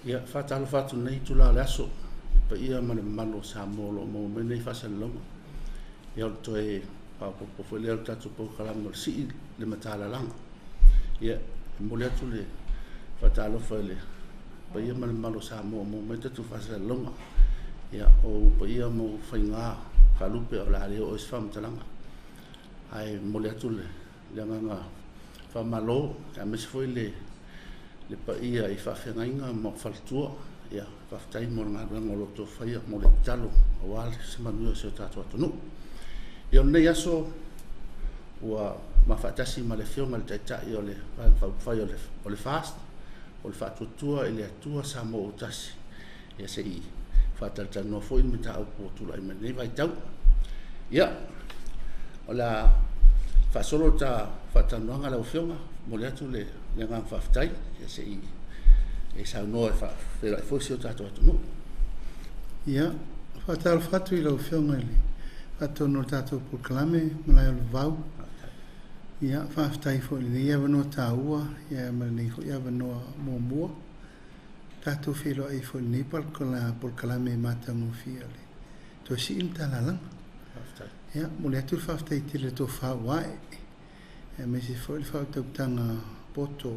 Ia, e faatalofa atu i lenei itula o le aso i le paia ma le mamalu o Samoa o lo o maua mai nei faasalalauga. Ia, o le toe faaopoopo foi lea o le tatou polokalame o le Sii le Matalalaga. Ia, e momoli atu le faatalofa i le paia ma le mamalu o Samoa o maua mai tatou faasalalauga. Ia, o ou paia ma ou faiga faalupe o le a le oo i ai se faamatalaga. Ae momoli atu le agaga faamalo aemaise foi le paia i faafeagaiga ma faletua. Ia, faafetai mo le galuega o lo o outou faia mo le tatalo aua se manuia o si o tatou atunuu. Ia, o lenei aso ua ma faatasi ma le Afioga i le Taitai o le Vaega Faaupufai o le FAST, o le Faatuatua i le Atua Samoa ua Tasi, ia se i faatalatalanoa foi le mataupu ua tulai mai lenei vaitau. Ia, o le a faasolo le ta faatalanoaga lau Afioga, momoli atu le agaga faafetai, ia se i e saunoa e faafeiloai foi si o tatou atunuu. Ia, faatalofa atu i lau Afioga i le faatonu o le tatou polokalame Malae o le Vavau. Ia, faafetai foi i lenei avanoa taua, ia ma lenei foi avanoa muamua tatou feiloai ai foi i lenei polokalame matagofie o le Toe Sii le Matalalaga. Faafetai. Ia, momoli atu le faafetai tele i le tofa ua ae, aemaise foi le faautautaga poto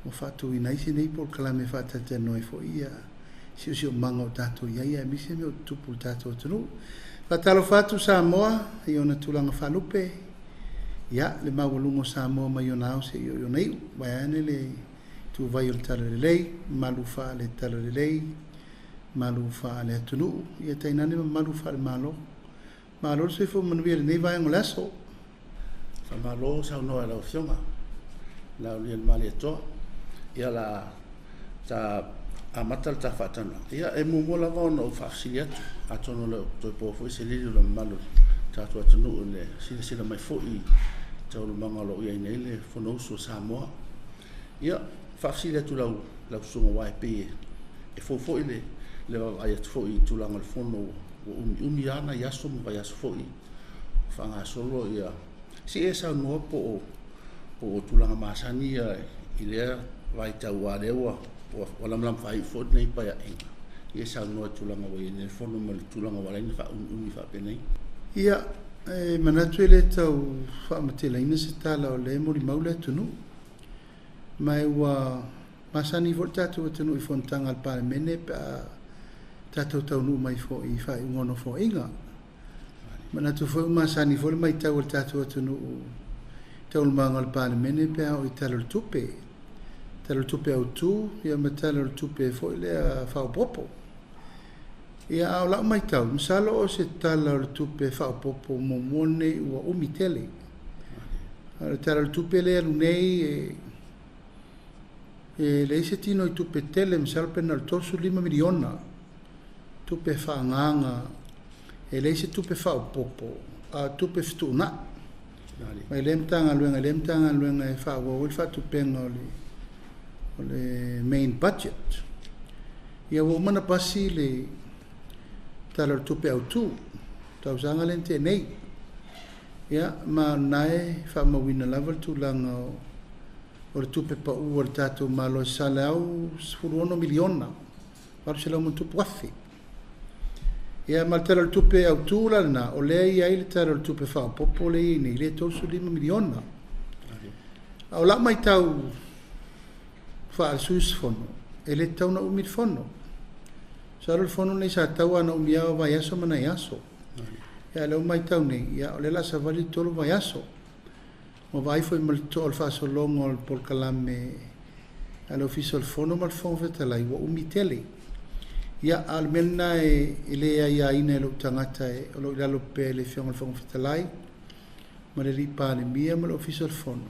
ua faatuina ai lenei polokalame e faatalatalanoa ai foi ia siosiomaga o tatou i ai, aemaise mea o tutupu i le tatou atunuu. Faatalofa atu Samoa i ona tulaga faalupe, ia, le maualuga o Samoa mai ona ao seia oo i ona iu, vaeane le ituvai o le Talalelei, malu faale-Talalelei, malu faale-atunuu, ia tainane mamalu faale-Malo. Malo le soifua manuia i lenei vaega o le aso. Faamalo saunoa i lau Afioga Laaulialemalietoa. Ia, o le a ta amata le ta faatalanoaga. Ia, e muamua lava ona ou faafesili atu, atonu e le o toe po foi se lilo i le mamalu o le tatou atunuu i le silasila mai foi i taualumaga o lo o i ai nei le Fonousu a Samoa. Ia, faafesili atu i lau susuga aua e pei e fou foi le vaavaai atu foi i tulaga o le Fono ua umiumi lava nai aso ma vaiaso foi o faagasolo ia. Se i e saunoa po o tulaga masani ia i lea vaitau aua o lea ua lamalama faaiu foi lenei Paeaiga. Ia e saunoa i le tulaga ua i ai nei le Fono ma le tulaga ua ala ai ona faaumiumi faapenei. Ia, e manatu e le tau faamatelaina se tala o lea e molimau le atunuu. Ma e ua masani foi le tatou atunuu i fonotaga a le Palemene pe a tatou taunuu mai foi i faaiuga o Nofoaiga. Manatu foi ua masani foi le matau a le tatou atunuu i taualumaga o le Palemene pe a oo i Tala o le Tupe, Tala o le Tupe Autu ia ma Tala o le Tupe foi lea faaopoopo. Ia, a o lau matau, masalo o se Tala o le Tupe faaopoopo muamua lenei ua umi tele. O le Tala o le Tupe lea e alu nei e leai se tino i tupe tele, masalo pe na o le $35 miliona tupe faaagaaga, e leai se tupe faaopoopo, a o tupe fetuunai mai lea Matagaluega i lea Matagaluega e faaauau ai le faatupega o le main budget. Ia ua uma ona pasi le Tala o le Tupe Autu, tausaga lea na tea nei. Ia, ma o lena e faamauina lava le tulaga o le tupe pau a le tatou Malo e $116 miliona, 800 ma ona tupu afe. Ia ma le Tala o le Tupe Autu la lena, o lea e i ai le Tala o le Tupe Faaopoopo lea e i ai nei, lea e 35 miliona. A o lau matau faale-sui usufono, e le tatau ona umi le Fono. Masalo o le Fono lenei sa tatau lava ona umi lava o vaiaso ma nai aso. Ia a o lea ua matau nei, ia o lea o le a savali le 3 vaiaso. Ua vaai foi ma le totoa i le faasologa o le polokalame a le Ofisa o le Fono ma le Fofoga Fetalai, ua umi tele. Ia, a o le mea lena e le aiaina e lou tagata o lo o i lalo pea i le Afioga i le Fofoga Fetalai ma le Palemia ma le Ofisa o le Fono,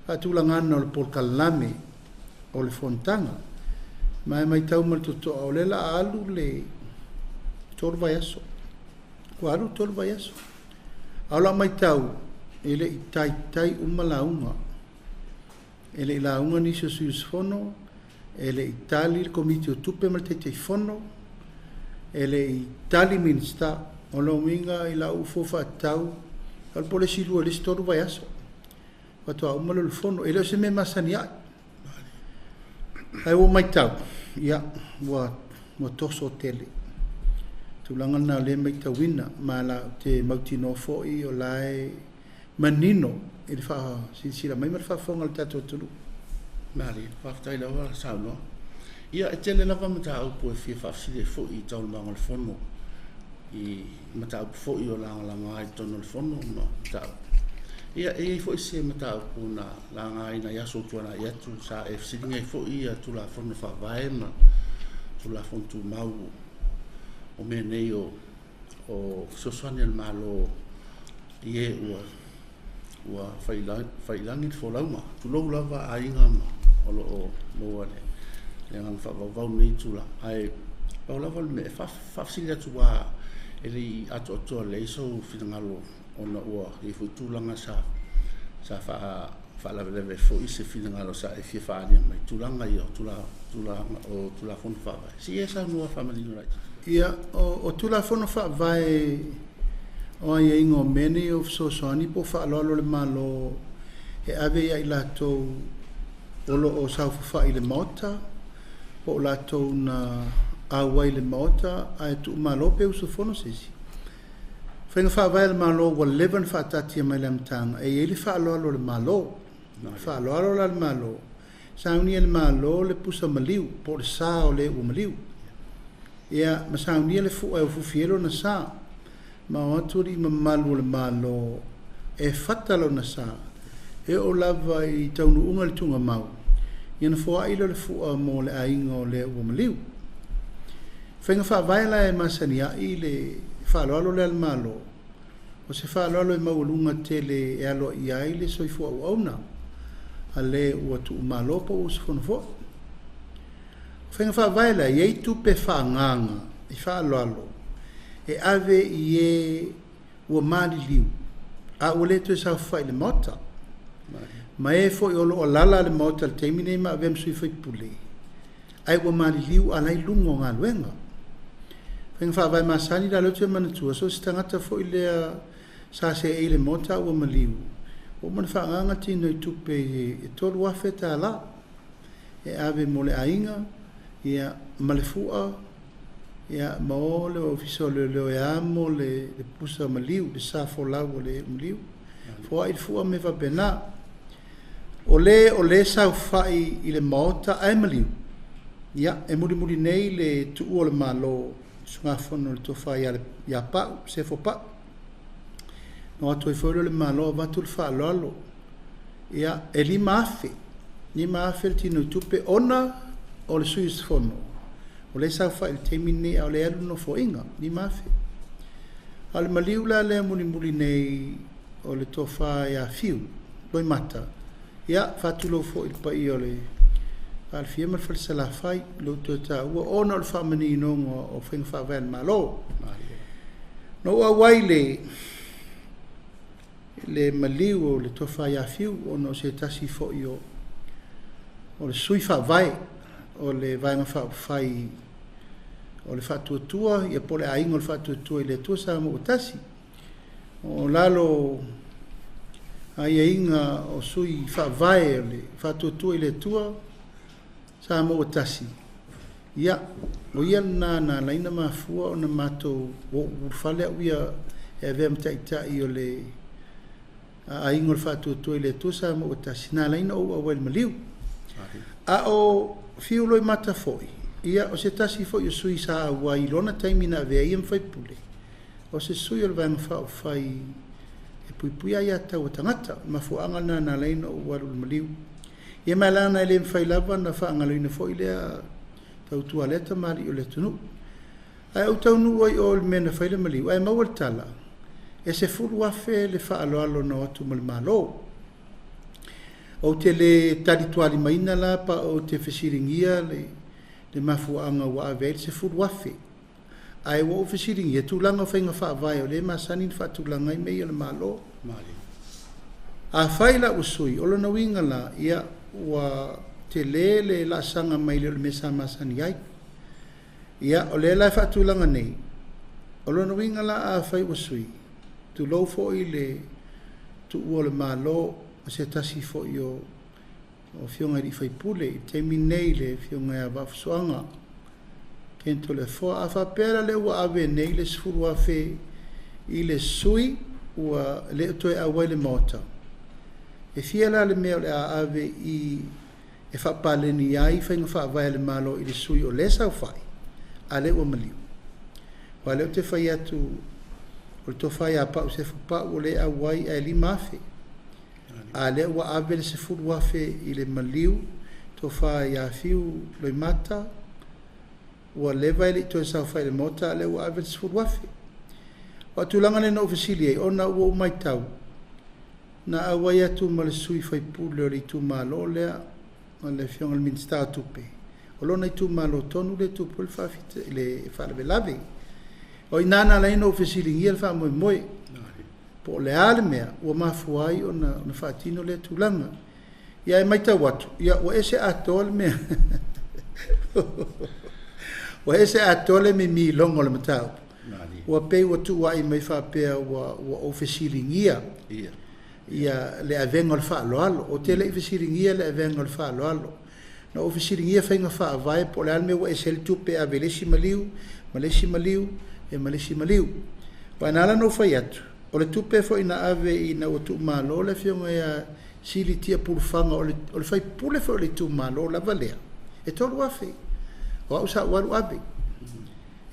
faatulagaga o le polokalame o le fonotaga. Ma e matau ma le totoa, o lea o le a alu le 3 vaiaso. Ua alu le 3 vaiaso. A o lau matau, e le i taitai uma lauga. E le i lauga nisi o sui usufono, e le i tali le Komiti o Tupe ma le Taitaifono, e le i tali Minisita. O lona uiga i lau fua faatatau, masalo po o le isi 2 i le isi 3 vaiaso faatoa uma lea o le fono. E le o se mea masani ai. Ae ua ou matau, ia, ua ua toso tele. Tulaga lena o lea e matauina, ma la ou te mautinoa foi o la e manino i le faasilasila mai ma le faafofoga a le tatou atunuu. Malie, faafetai lava saunoa. Ia, e tele lava mataupu e fia faafesili ai foi i taualumaga o le Fono, i mataupu foi o lagalaga i totonu o le Fono ma mataupu. Ia, e i ai foi se mataupu na lagaina i aso ua tuanai atu sa e fesiligia ai foi ia Tulafono Faavae ma Tulafono Tumau o mea nei o fesoasoani a le Malo i e ua faiilagi le folauga, tulou lava aiga ma o lo o maua le agaga faavauvau i lenei itula. Ae pau lava le mea e faafesili atu aua e le i atoatoa lelei sou finagalo ona ua i ai foi tulaga sa faalavelave ai foi se finagalo sa e fia faaalia mai i tulaga ia o Tulafono Faavae. Se i e saunoa faamanino laitiiti. Ia, o Tulafono Faavae o aiaiga o mea nei o fesoasoani po o faaaloalo a le Malo e ave ia i latou o lo o saofafai i le Maota po o latou na auai i le Maota ae tuumalo pe usufono se isi. Faiga faavae a le Malo ua leva ona faataatia mai i le amataga, e i ai le faaaloalo a le Malo. Faaaloalo la le Malo, saunia e le Malo le pusa maliu po o le sa o le ua maliu. Ia, ma saunia le fua e ufiufi ai lona sa. Ma o atu alii mamalu o le Malo e fata lona sa, e oo lava i taunuuga i le tuugamau, ia ona foai lea o le fua mo le aiga o le ua maliu. Faiga faavae la e masani ai le faaaloalo lea a le Malo, o se faaaloalo e maualuga tele e aloaia ai le soifua auauna a le ua tuumalo po o ua usufono foi. O faiga faavae la, e i ai tupe faaagaaga i faaaloalo e ave i e ua maliliu a ua le toe saofafai i le Maota, ma e foi o lo o alaala i le Maota i le taimi lenei ma avea ma sui usufono, ae ua maliliu a o la e i luga o galuega. Faiga faavae masani la lea ou te manatua, so o se tagata foi lea sa seei i le Maota a ua maliu, ua uma ona faaagaaga tinoitupe e $3,000 e ave mo le aiga, ia, ma le fua, ia, ma o le Ofisa o Leoleo e amo le pusa maliu, le sa folau o le maliu, foai le fua ma mea faapena. O le o le saofai i le Maota ae maliu, ia, e mulimuli nei le tuua o le Malo, usugafono i le tofa ia Pau, Sefo Pau. Na o atu ai foi lea o le Malo avatu le faaaloalo, ia, e $5,000, $5,000 le tinoitupe ona o le sui usufono o lea e saofai i le taimi lenei a o lea e alu le Nofoaiga, $5,000. A o le maliu la lea mulimuli nei o le tofa ia Fiu Loimata, ia, faatulou foi i le paia o le Falefia ma le Fale Salafai, lou toe taua ona o le faamaninoga o faiga faavae a le Malo. Na ou auai i le maliu o le tofa ia Fiu ona o se tasi foi o le sui faavae o le Vaega Faaupufai o le Faatuatua, ia po o le Aiga o le Faatuatua i le Atua Samoa ua Tasi. O lalo o aiaiga o sui faavae o le Faatuatua i le Atua Samoa ua Tasi, ia, o ia lena na ala ai ona mafua ona matou ua ou ulufale au ia e avea ma taitai o le Aiga o le Faatuatua i le Atua Samoa ua Tasi, na ala ai ona ou auai i le maliu. A o Fiu Loimata foi, ia, o se tasi foi o sui sa auai i lona taimi na avea ai ia ma faipule, o se sui o le Vaega Faaupufai e puipuia aia tatau a tagata. O le mafuaaga lena na ala ai ona ou alu i le maliu. Ia ma leaga e le mafai lava ona faagaloina foi lea tautua a lea tamalii o le atunuu. Ae ou taunuu ai i o i le mea na fai le maliu, ae maua le tala, e $10,000 le faaaloalo na o atu ma le Malo. Ou te le talitualimaina la pa ou te fesiligia le mafuaaga ua ave ai le $10,000. Ae ua ou fesiligia tulaga o faiga faavae o lea e masani ona faatulaga ai mea ia a le Malo. Afai la ua sui, o lona uiga la, ia, ua tele le laasaga mai le mea sa masani ai. Ia, o lea la e faatulaga nei, o lona uiga la afai ua sui, tulou foi le tuua o le Malo o se tasi foi o o afioga i alii faipule i le taimi lenei le afioga ia Vaafusuaga Ken Toleafoa. A faapea la lea ua ave nei le 10,000 i le sui ua le o toe auai le Maota, e fia la le mea o le a ave i e faapaleni ai faiga faavae a le Malo i le sui o lea e saofai a lea ua maliu. Aua o lea ou te fai atu o le tofa ia Pau Sefo Pau o lea e auai ae 5,000. A lea ua ave le 10,000 i le maliu tofa ia Fiu Loimata ua leva e le i toe saofai i le Maota a o lea ua ave le 10,000. O le tulaga lea na ou fesili ai ona ua ou matau na auai atu ma le sui faipule o le itumalo lea o le afioga i le Minisita o Tupe, o lona itumalo tonu lea e tupu ai le faalavelave. O i ina na ala ai ona ou fesiligia le faamoemoe, po o le a le mea ua mafua ai ona faatino lea tulaga. Ia ae matau atu, ia ua ese atoa le mea ua ese atoa le mimiloga o le mataupu. Ua pei ua tuuai mai faapea ua ou fesiligia ia le avega o le faaaloalo. Ou te le i fesiligia le avega o le faaaloalo. Na ou fesiligia faiga faavae po o le a le mea ua ese ai le tupe e ave i le isi maliu ma le isi maliu ma le isi maliu. Aua na ala ona ou fai atu, o le tupe foi na ave ina ua tuumalo le afioga ia Sili Tia Pulufana o le faipule foi o le itumalo lava lea, e 3,000. O au sa ou alu ave.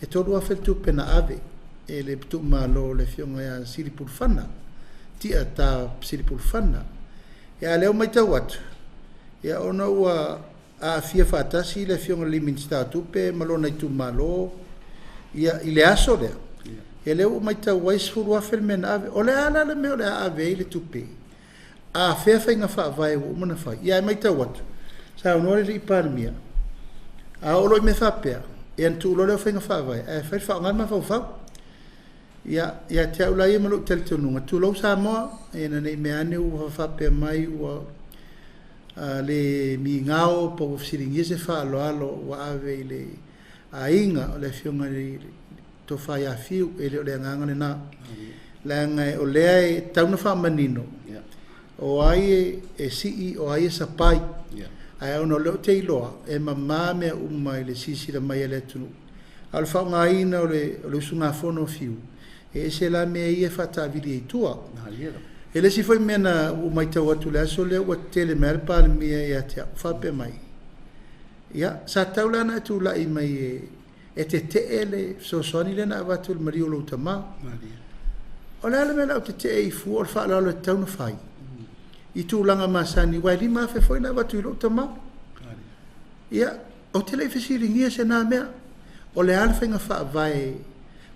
E 3,000 le tupe na ave e le tuumalo o le afioga ia Sili Pulufana, Tia Ta Sili Pulufana. Ia a o lea ua matau atu, ia ona ua aafia faatasi le afioga i le Minisita o Tupe ma lona itumalo ia i le aso lea, ia lea ua matau ai e 10,000 le mea na ave. O le a la le mea o le a ave ai le tupe? A fea faiga faavae ua uma ona fai? Ia ae matau atu, saunoa le alii Palemia, a oo loa i mea faapea, ia ona tuu loa lea o faiga faavae ae fai faaaoga le mafaufau. Ia, ia te au la ia ma lou talitonuga, tulou Samoa, ina ne i meaane ua faapea mai ua le migao po ua fesiligia se faaaloalo ua ave i le aiga o le afioga i le Tofa ia Fiu, e le o le agaga lena. Leaga o lea e tatau ona faamanino o ai e sii, o ai e sapai. Ae ona o lea ou te iloa e mama mea uma i le silasila mai a le atunuu. A o le faaaogaina o le usugafono a Fiu, e ese la mea ia e faataavili ai i tua. E le isi foi mea na ua matau atu i le aso lea ua tetele mai lava le Palemia ia te au, faapea mai, ia, sa tatau la ona e tulai mai e tetee le fesoasoani lea na avatu i le maliu o lou tama. O le a le mea o le a ou tetee ai fua o le faaaloalo e tatau ona fai i tulaga masani, aua e 5,000 foi na avatu i lou tama. Ia, ou te le i fesiligia se na mea. O le a le faiga faavae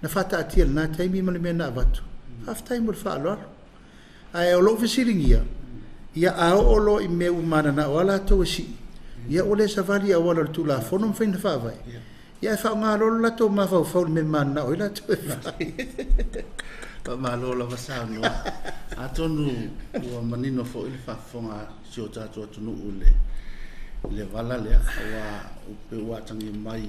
na faataatia i lena taimi ma le mea na avatu. Faafetai mo le faaaloalo. Ae o lou fesiligia, ia a oo loa i mea ua mananao lava latou e sii, ia ua le savali i auala o le Tulafono ma faiga faavae, ia ae faaaoga loa le latou mafaufau i le mea e mananao ai latou e fai. Faamalo lava saunoa. Atonu ua manino foi le faafofoga a si o tatou atunuu i le vala lea, aua pei ua atagia mai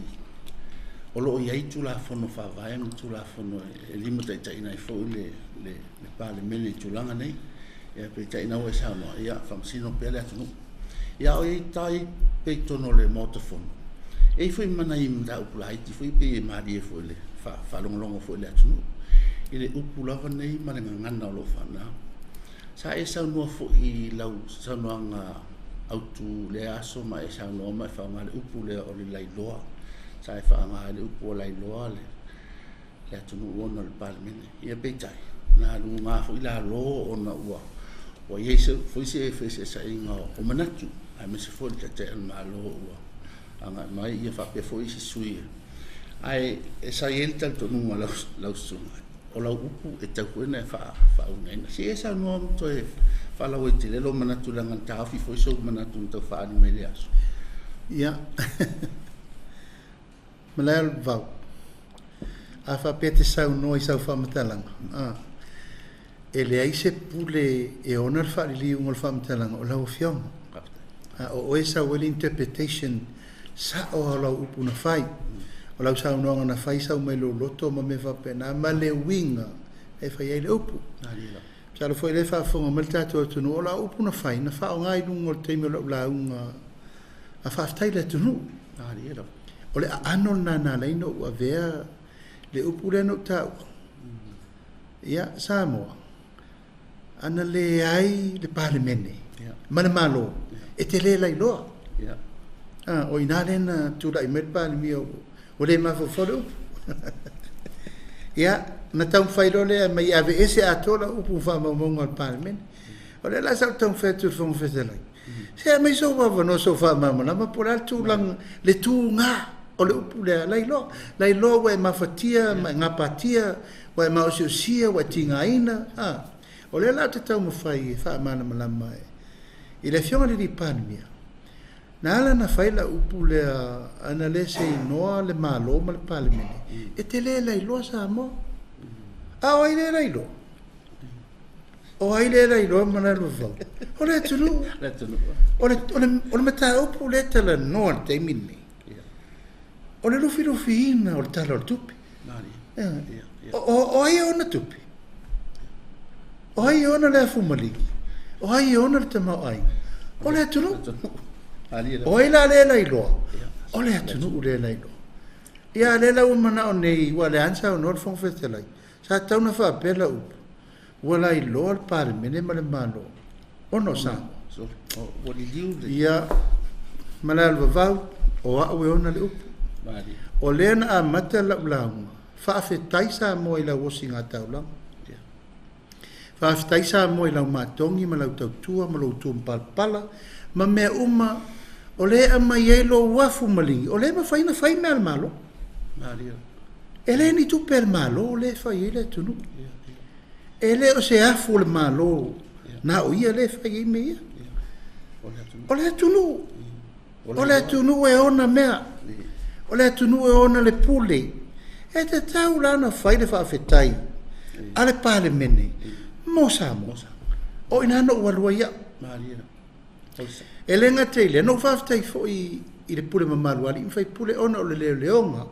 o lo o i ai Tulafono Faavae ma Tulafono e limataitaiina ai foi le Palemene i tulaga nei. Ia peitai ina ua e saunoa, ia faamasino pea le atunuu. Ia o i tai pea i totonu o le Maota Fono, e i ai foi ma nai mataupu laiti foi pei e malie foi i le faalogologo foi i le atunuu i le upu lava nei ma le gagana o lo o faaaoga. Sa e saunoa foi i lau saunoaga autu i lea aso ma e saunoa ma e faaaoga le upu lea o le lailoa. Sa e faaaoga ai le upu o lailoa le atunuu ona o le Palemene. Ia peitai, na luga foi lalo ona ua i ai foi se feeseeseaiga o manatu, aemaise foi le Taitai o le Malo ua agai mai, ia faapea foi isi sui usufono. Ae sa i ai le talitonuga o lau susuga, o lau upu e tatau foi ona e faauigaina. Se i e saunoa ma toe faalauaitele lou manatu leaga na taofi foi sou manatu na tau faaali mai i lea aso. Ia, Malae o le Vavau, a faapea e te saunoa i sau faamatalaga, e leai se pule e ona le faaliliuga o le faamatalaga, o lau afioga. O oe e sau ai le interpretation sao lava o lau upu na fai. O lau saunoaga na fai sau mai lou loto ma mea faapena ma le uiga e fai ai le upu. Masalo foi o lea e faafofoga mai le tatou atunuu, o lau upu na fai, na faaaoga i luga o le taimi o lau lauga a faafetai i le atunuu. O le aano lena na ala ai ona ou avea le upu lea na ou taua. Ia, Samoa, ana leai le Palemene ma le Malo, e te le lailoa. O i ina lea na tulai mai le Palemia ua le mafaufau le upu. Ia, na taumafai loa lea mai e aveese atoa lau upu ma faamaumauga a le Palemene. O lea la sa ou taumafai atu i le Fofoga Fetalai, se aumai sou avanoa, sou faamalamalama po o le a le tulaga, le tuga o le upu lea, lailoa. Lailoa ua e mafatia ma e gapatia, ua e maosiosia, ua e tigaina. O lea la ou te taumafai e faamalamalama i le Afioga i le Palemia, na ala ona fai lau upu lea, ana le seinoa le Malo ma le Palemene, e te le lailoa Samoa. A o ai le lailoa? O ai le lailoa ma le alu? O le atunuu. O le mataupu lea talanoa i le taimi lenei. O le lufilufiina o le tala o le tupe. O ai e ona tupe? O ai e ona le afumaligi? O ai e ona le tamaoaiga? O le atunuu. O ai la le lailoa? O le atunuu le lailoa. Ia lea la ua manao nei, ua le ansa o le Fofoga Fetalai. Sa tau na faapea la upu. Ua lailoa le Palemene ma le Malo. Ona o Samoa. Ia, ma le aluvavau, o au e ona le upu. O lea na amata lau lauga, faafetai Samoa i lau osiga taulaga. Faafetai Samoa i lau matogi ma lau tautua ma lou tumpalapala, ma mea uma, o lea aumai ai lou afu maligi, o lea mafai na fai mea a le Malo. E le ni tupe a le Malo lea e fai ai le atunuu. E le o se afu o le Malo, na o ia lea e fai ai mea ia. O le atunuu. O le atunuu e ona mea. O le atunuu e ona le pule. E te tau la na fai le faafetai a le Palemene mo Samoa. O ina na ou alu ai au. E le gata i lea, na ou faafetai foi i le pule mamalu a alii ma faipule ona o le leoleoga.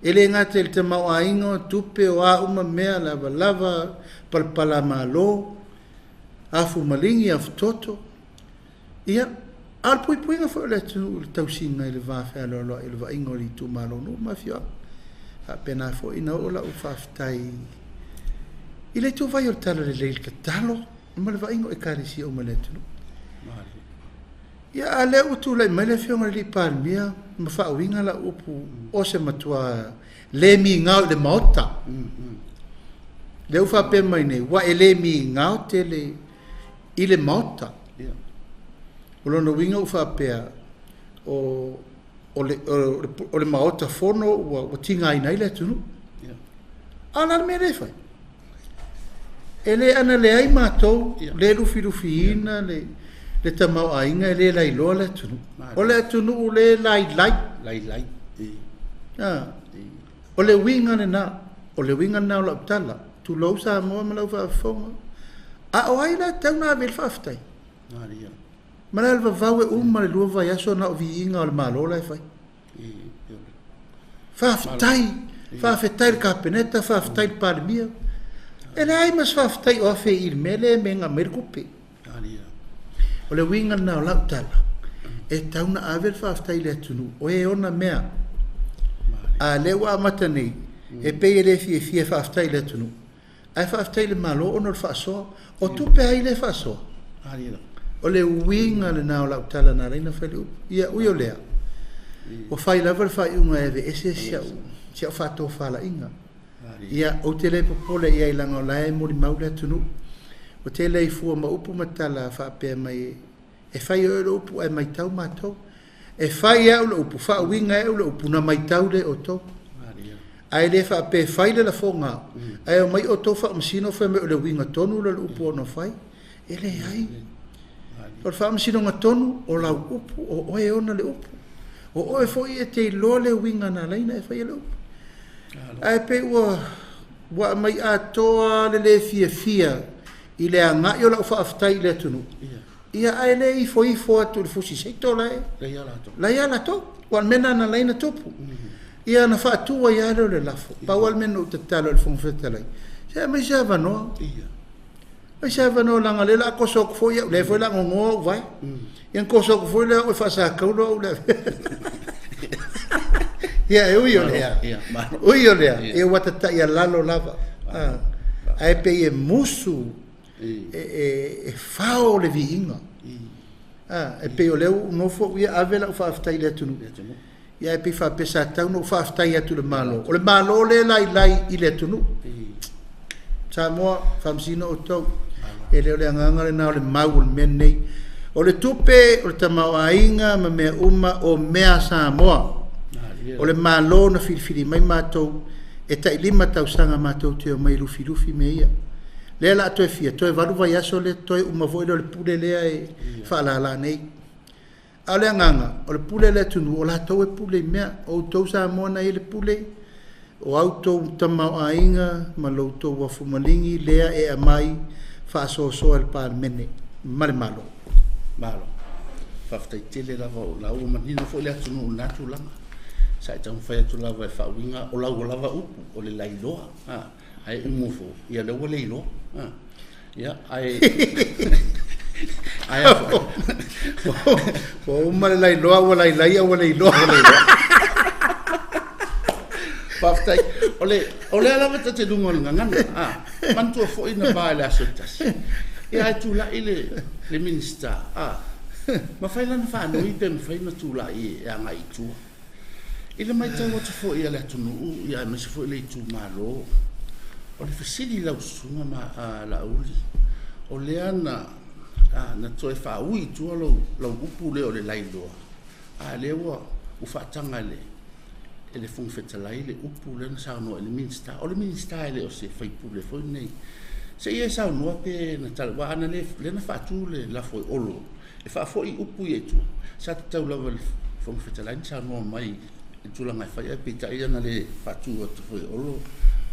E le gata i le tamaoaiga o tupe o a uma mea lavalava, palapala malo, afu maligi, afu toto. Ia, a o le puipuiga foi o le atunuu i le tausiga i le va fealoaloai i le vaaiga o le itumalo nuu ma afioaga. Faapena foi na oo lau faafetai i le ituvai o le talalelei i le tatalo ma le vaaiga o ekalesia uma i le atunuu. Ia, a lea ua tulai mai le Afioga i le Palemia ma faauiga lau upu o se matua le migao i le maota. Lea ua faapea mai nei, ua e le migao tele i le maota. O lona uiga ua faapea, o le maota fono ua tigaina ai le atunuu. A la le mea lea e fai. E le ana leai matou, le lufilufiina le tamaoaiga e le lailoa le atunuu. O le atunuu le lailai. Lailai. O le uiga lena, o le uiga lena o lau tala. Tulou Samoa ma lau faafofoga. A o ai la tau na ave le faafetai? Ma le aluvavau e uma le lua vaiaso na o viiga o le Malo la e fai. Faafetai, faafetai le Kapeneta, faafetai le Palemia. E leai ma se faafetai o afe i le mea lea e mea mai le tupe. O le uiga lena o lau tala, e tau na ave le faafetai i le atunuu, o e ona mea. A lea ua amata nei, e pei e le fiafia faafetai i le atunuu. Ae faafetai i le Malo ona o le faasoa. O tupe ai le faasoa. O le uiga lena o lau tala na ala ai na fai le upu. Ia, ui o lea, ua fai lava le faaiuga e aveese si au faatofalaiga. Ia, ou te le popole i ai leaga o la e molimau le atunuu. O tele ai fua ma upu ma tala faapea mai, e fai oe le upu ae maitau matou. E fai au le upu, faauiga e au le upu, na maitau le outou. Ae le faapea fai le lafoga, ae o mai outou faamasino fai mai o le uiga tonu le upu ona fai. E leai. O le faamasinoga tonu o lau upu, o oe ona le upu. O oe foi e te iloa le uiga na alaina e fai e le upu. Ae pe ua aumai atoa le le fiafia i le agai o lau faafetai i le atunuu. Ia ae le ifo ifo atu le fusi seito lae. Lai a latou. Ua le mea na alaina tupu. Ia na faatua ia leo le lafo. Pau le mea na ou tatalo i le Fofoga Fetalai. Se aumai se avanoa. Ai se avanoa leaga o lea o le a toso atu foi au, lea foi o le a nonoa ou vae. Ia ona toso atu foi lea o au e faasatauro au le Ia e ui o lea, ui o lea, ia ua tataialalo lava. Ae pei e musu e fao le viiga. E pei o lea ua ou nofo au ia ave lau faafetai i le atunuu. Ia ae pei faapea sa tatau ona ou faafetai atu i le Malo. O le Malo lea e lailai i le atunuu. Samoa, faamasino outou. E le o le agaga lena o le mau o le mea lenei. O le tupe, o le tamaoaiga ma mea uma, o mea a Samoa. O le Malo na filifili mai matou, e tai 5 tausaga matou te omai e lufilufi mea ia. Lea o le a toe fia, toe 8 vaiaso lea toe uma foi lea o le pule lea e faalala nei. A o le agaga, o le pule a le atunuu, o latou e pule i mea. O outou Samoa na i ai le pule, o a outou tamaoaiga ma lo outou uafu maligi lea e aumai faasoasoa e le Palemene ma le Malo. Malo. Faafetai tele lava o la ua manino foi le atunuu i lena tulaga. Sa e taumafai atu lava e faauiga o lau lava upu o le lailoa, ae umu foi, ia lea ua leiloa. Ia, ae ae ua uma le lailoa ua lailai a ua leiloa. Faafetai. O le o lea lava ta te luga o le gagana. Manatua foi na va i le aso e tasi. Ia ae tulai le Minisita, mafai la ona faanoi pe mafai ona tulai e agai i tua. I le matau atu foi a le atunuu ia aemaise foi le itumalo, o le fesili i lau susuga ma Laauli, o lea na na toe faaui i tua lou lau upu lea o le lailoa, a lea ua faataga e le e le Fofoga Fetalai le upu lea na saunoa i le Minisita. O le Minisita e le o se sui usufono foi lenei. Se i e saunoa pe na tala, aua ana le, lea na faatu le lafo e Olo e faafoi upu ia i tua, sa tatau lava i le Fofoga Fetalai ona saunoa mai i le tulaga e fai, ae peitai ana le faatu atu foi e Olo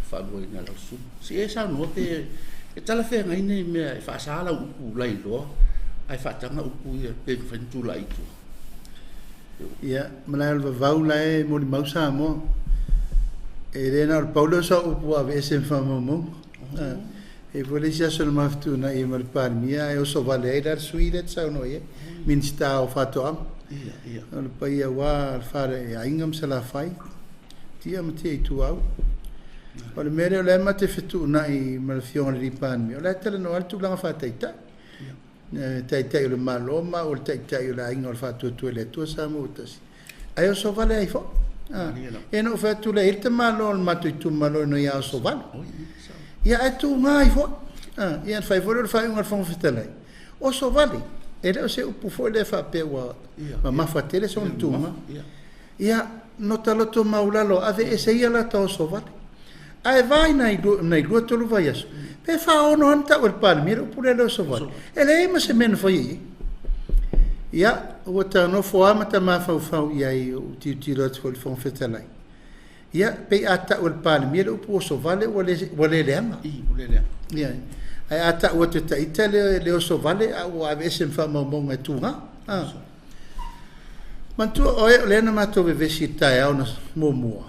faaluaina e lau susuga. Se i e saunoa pe e talafeagai nei mea e faasa lau upu lailoa ae faataga upu ia pe mafai ona tulai i tua. Ia, malae o le vavau la e molimau Samoa. E le na o le pau lea o sau upu ua aveese ma faamaumauga. E i ai foi le isi aso na ma fetuunai ai ma le Palemia ae oso vale ai la le sui lea e te saunoa i ai, Minisita o Faatoaga. O le paia aua le fale aiga ma Salafai, Tia ma Tia Ituau. O le mea lea o lea ma te fetuunai ma le Afioga i le Palemia, o la e talanoa le tulaga faataitai. Taitai o le Malo ma o le Taitai o le Aiga o le Faatuatua i le Atua Samoa ua tasi. Ae oso vale ai foi. Ia na ou fai atu lea, e i ai le tamaloa o le matou itumalo ina ia oso vale. Ia ae tuga ai foi. Ia na fai foi lea o le faaiuga a le Fofoga Fetalai, oso vale. E le o se upu foi lea faapea ua mamafa tele sona tuga. Ia, no ta loto maulalo, aveese ia la ta oso vale. Ae vai nai 2, 3 vaiaso, pe 4, 6 lava na tau e le Palemia le upu lea le oso vale. E leai ma se mea na faia i ai. Ia, ua ta nofo lava ma ta mafaufau i ai, ou tilotilo atu foi i le Fofoga Fetalai. Ia, pei a tau e le Palemia le upu oso vale ua le leaga. Ia, ae a tau atu e ta ita le oso vale, a ua aveese ma faamaumauga e tuga. Manatua oe o lea na matou vevesi i le taeao na muamua.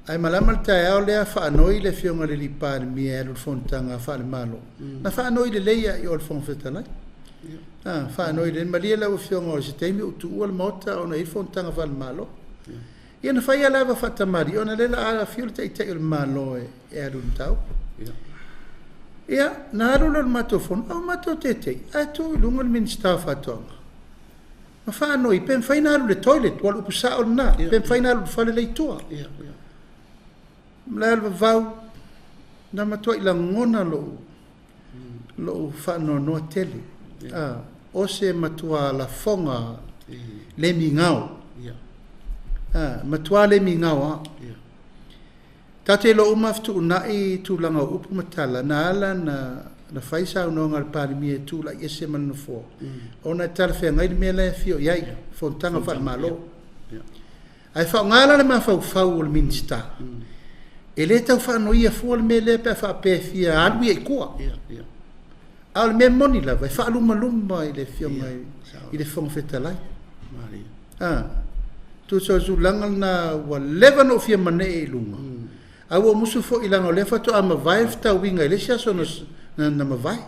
Ae malama le taeao lea faanoi le Afioga i le alii Palemia e alu i le fonotaga faale-Malo. Na faanoi lelei lava i o i le Fofoga Fetalai. Faanoi lelei, malie lau Afioga o se taimi ou tuua le Maota ona e i ai le fonotaga faale-Malo. Ia na fai lava faatamalii ona lea o le a afio le Taitai o le Malo e alu i le mataupu. Ia, na alu lea o le matou fono, a ua matou teitei, ae tu i luga le Minisita o Faatoaga ma faanoi pe mafai ona alu i le toilet, aua o le upu sao lena, pe mafai ona alu i le fale lea i tua. Malae o le vavau, na matuai lagona lou faanoanoa tele. O se matua lafoga le migao. Matua le migao lava. Tatou te iloa uma fetuunai tulaga o upu ma tala, na ala na fai saunoaga a le Palemia e tulai ese ma le nofoa, ona e talafeagai le mea la e afio i ai, fonotaga faale-Malo. Ae faaaoga la le mafaufau o le Minisita, e le tau faanoia fua le mea lea pe a faapea e fia alu ia i tua. A o le mea moni lava, e faalumaluma i le Afioga i le Fofoga Fetalai. Tusa o le tulaga lena ua leva ona ou fia manee i luga, ae ua ou musu foi leaga o lea faatoa mavae le fetauiga i le isi aso na na mavae.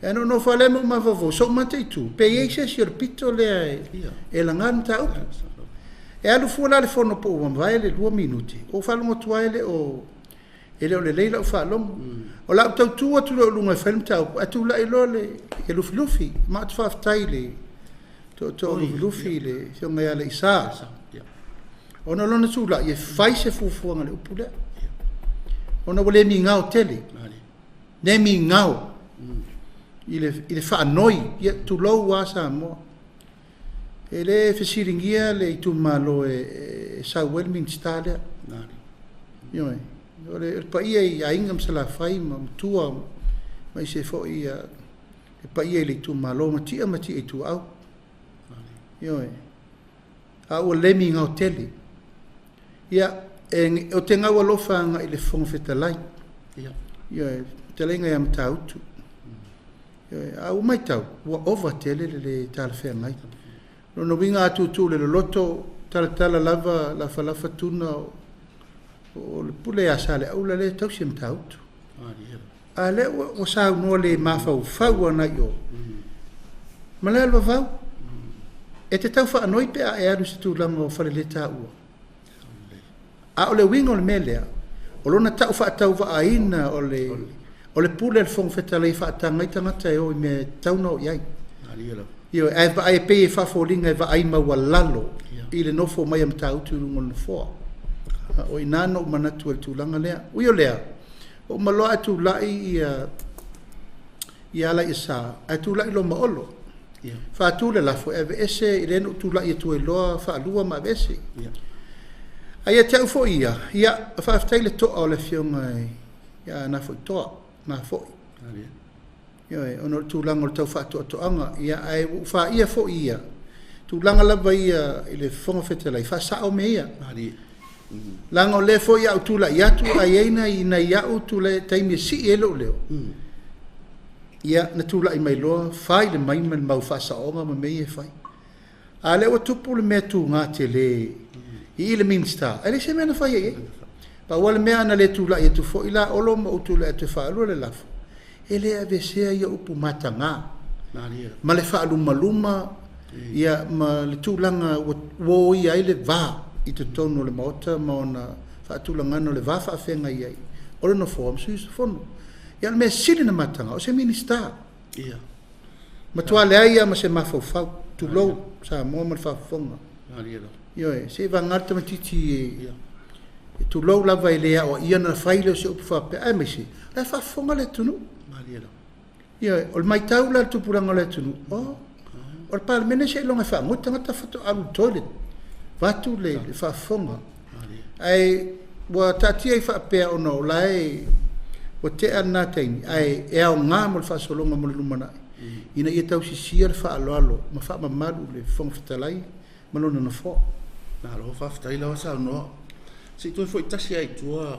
E ano no fale mo mafaufau so mataitu pe iai se isi o le pito lea e laga le mataupu. E alu fua la le fono po ua mavae le 2 minute o faalogo atu ai le o e le o lelei lau faalogo. O lau tautu atu lea i luga e fai le mataupu, ae tulai loa le Lufilufi. Ma ou te faafetai i le tootoo o Lufilufi le afioga ia Alaiasa, ona o lona tulai e fai se fuafuaga i le upu lea, ona ua le migao tele, le migao i le faanoi, ia tulou lava Samoa. E le fesiligia le itumalo e sau ai le Minisita lea. Ioe, o le paia i Aiga ma Salafai ma Matua, aemaise foi le paia i le itumalo Matia ma Matia Ituau. Ioe, a ua le migao tele. Ia, ou te gaualofa agai i le Fofoga Fetalai. Ioe, fetalaiga ia Matautu. Ioe, a ua matau, ua ova tele le le talafeagai. Lona uiga a tuutuu i le loloto, talatala lava lafalafa tuna o le pule ia Saleaula lea e tausi e Matautu. A lea ua saunoa le mafaufau agai i o, Malaevavau, e te tau faanoi pe a e alu i se tulaga o faleletaua. A o le uiga o le mea lea, o lona tau faatauvaaina o le pule a le Fofoga Fetalai e faataga ai tagata e o i mea e tatau ona o i ai. Ioe, ae vaai e pei e faafoliga e vaai maualalo i le nofo mai a Matautu i luga o le nofoa. O i ina na ou manatu ai i le tulaga lea. Ui o lea, ua uma loa ae tulai ia Alaiasa, ae tulai loa ma Olo. Faatu le lafo e aveese, lea na ou tulai atu ai loa faalua ma aveese. Ae ia te au foi ia, ia, faafetai le toa o le afioga ia Nafoitoa, Nafoi. Ioe, ona o le tulaga o le tau faatoatoaga, ia, ae ua ou faia foi ia, tulaga lava ia i le Fofoga Fetalai, faasao mea ia. Leaga o lea foi a ou tulai atu, ae i ai nai au taimi e sii ai lou leo, ia, na tulai mai loa, fai le mai ma le mau faasaoga ma mea ia e fai. A lea ua tupu le mea tuga tele i le Minisita, ae leai se mea na fai i ai. Pau lava le mea ana le tulai atu foi la Olo ma ou tulai atu e faalua le lafo, e le aveesea ia upu mataga ma le faalumaluma ia ma le tulaga ua oia ai le va i totonu o le Maota ma ona faatulagaga o le va faafeagai ai o le Nofoa ma sui usufono. Ia o le mea sili ona mataga, o se Minisita. Matua leai lava ma se mafaufau, tulou Samoa ma le faafofoga. Ioe, se i vagana le tamaitiiti e tulou lava e le aoaia ona fai lea o se upu faapea, aemaise o la e faafofoga le atunuu. Ioe, o le matau la a le tupulaga o le atunuu, o le Palemene seiloga e faagoi tagata faatoa alu i le toilet, vaeatu le faafofoga. Ae ua taatia ai faapea ona o la e ua tea lena taimi, ae e aoga mo le faasologa mo le lumanai, ina ia tausisia le faaaloalo ma faamamalu le Fofoga Fetalai ma lona nofoa. Malo faafetai lava saunoa. Se i toe foi tasi lava i tua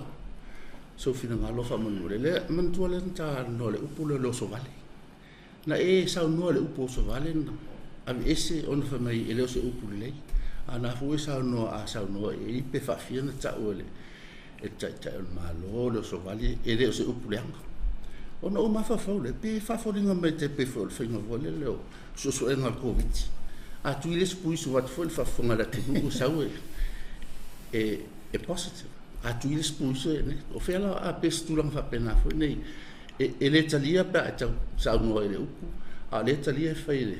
sou finagalo faamolemole. Lea, manatua lea na talanoa i le upu lea o le osovale. Na e saunoa i le upu osovale na aveese ona fai mai e le o se upu lelei. A na foi e saunoa, a saunoa i ai pe faafia ona tau e le Taitai o le Malo le osovale, e le o se upu leaga. Ona ou mafaufau lea, pe faafoliga mai tai pei foi o le faiga foi lele o suesuega o le Koviti. A tui le isi puisu vaeatu foi le faafofoga a le atunuu sau e positive. A tui le isi puisu e negative. O fea la, a pe o se tulaga faapena foi nei, e le talia pe a e tau saunoa i le upu, a o lea e talia e fai e le...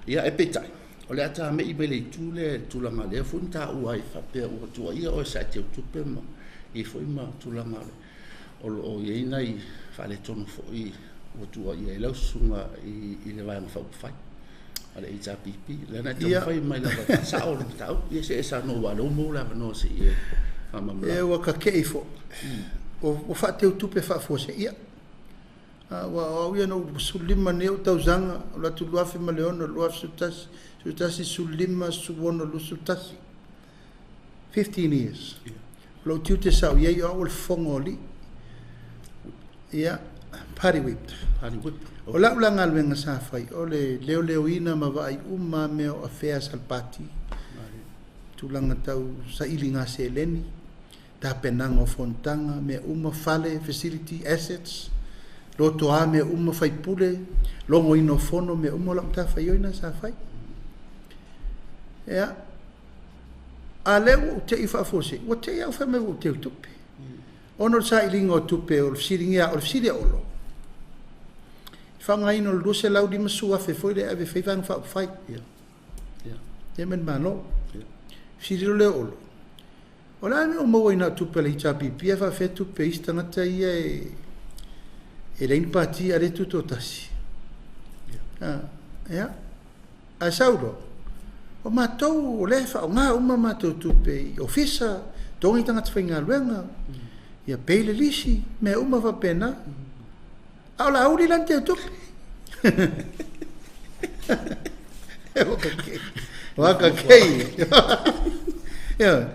Ia, ae peitai, o le a tamei mai le itu lea i le tulaga lea foi na taua ai faapea ua tuuaia oe sa e teutupe ma i foi ma tulaga o lo o i ai nai faaletonu foi ua tuuaia ai lau susuga i le Vaega Faaupufai a le HRPP. Lea na e taumafai mai lava e faasao le mataupu. Ia se i e saunoa aua o lea ua maua le avanoa se i e faamalamalama. E ua kakei foi. Ua faateutupe faafuaseia. Aua o au ia na ou 15 nei ou tausaga, o le atu 2006, 2011, 15, 16, 21. 15 years. O lou tiute sa ou i ai o au o le fofoga o alii. Ia, party whip. Party whip. O lau la galuega sa fai, o le leoleoina ma vaai uma mea o affairs a le pati, tulaga tau sailiga seleni, tapenaga o fonotaga, mea uma, fale, facility, assets, lotoa, mea uma, faipule, logoina o fono, mea uma o lau matafaioi lena sa fai. Ia, a lea ua ou te i faafuasei, ua te i au fai mai ua ou teu tupe. Ona o le sailiga o tupe, o le fesiligia, o le fesili a Olo, i faaaogaina o le $250,000 foi lea e ave e fai Vaega Faaupufai. Ia ma le Malo. Fesili loa lea o Olo, o le a le mea ua maua ai na o tupe a le HRPP ae faapefea tupe a isi tagata ia e leai ni pati a o lea e tutoatasi? Ia, ae sau loa, o matou o lea e faaaoga uma matou tupe i ofisa, totogi tagata faigaluega, ia pay le lisi, mea uma faapena. A o Laauli la na teu tupe. Waka kei. Ia,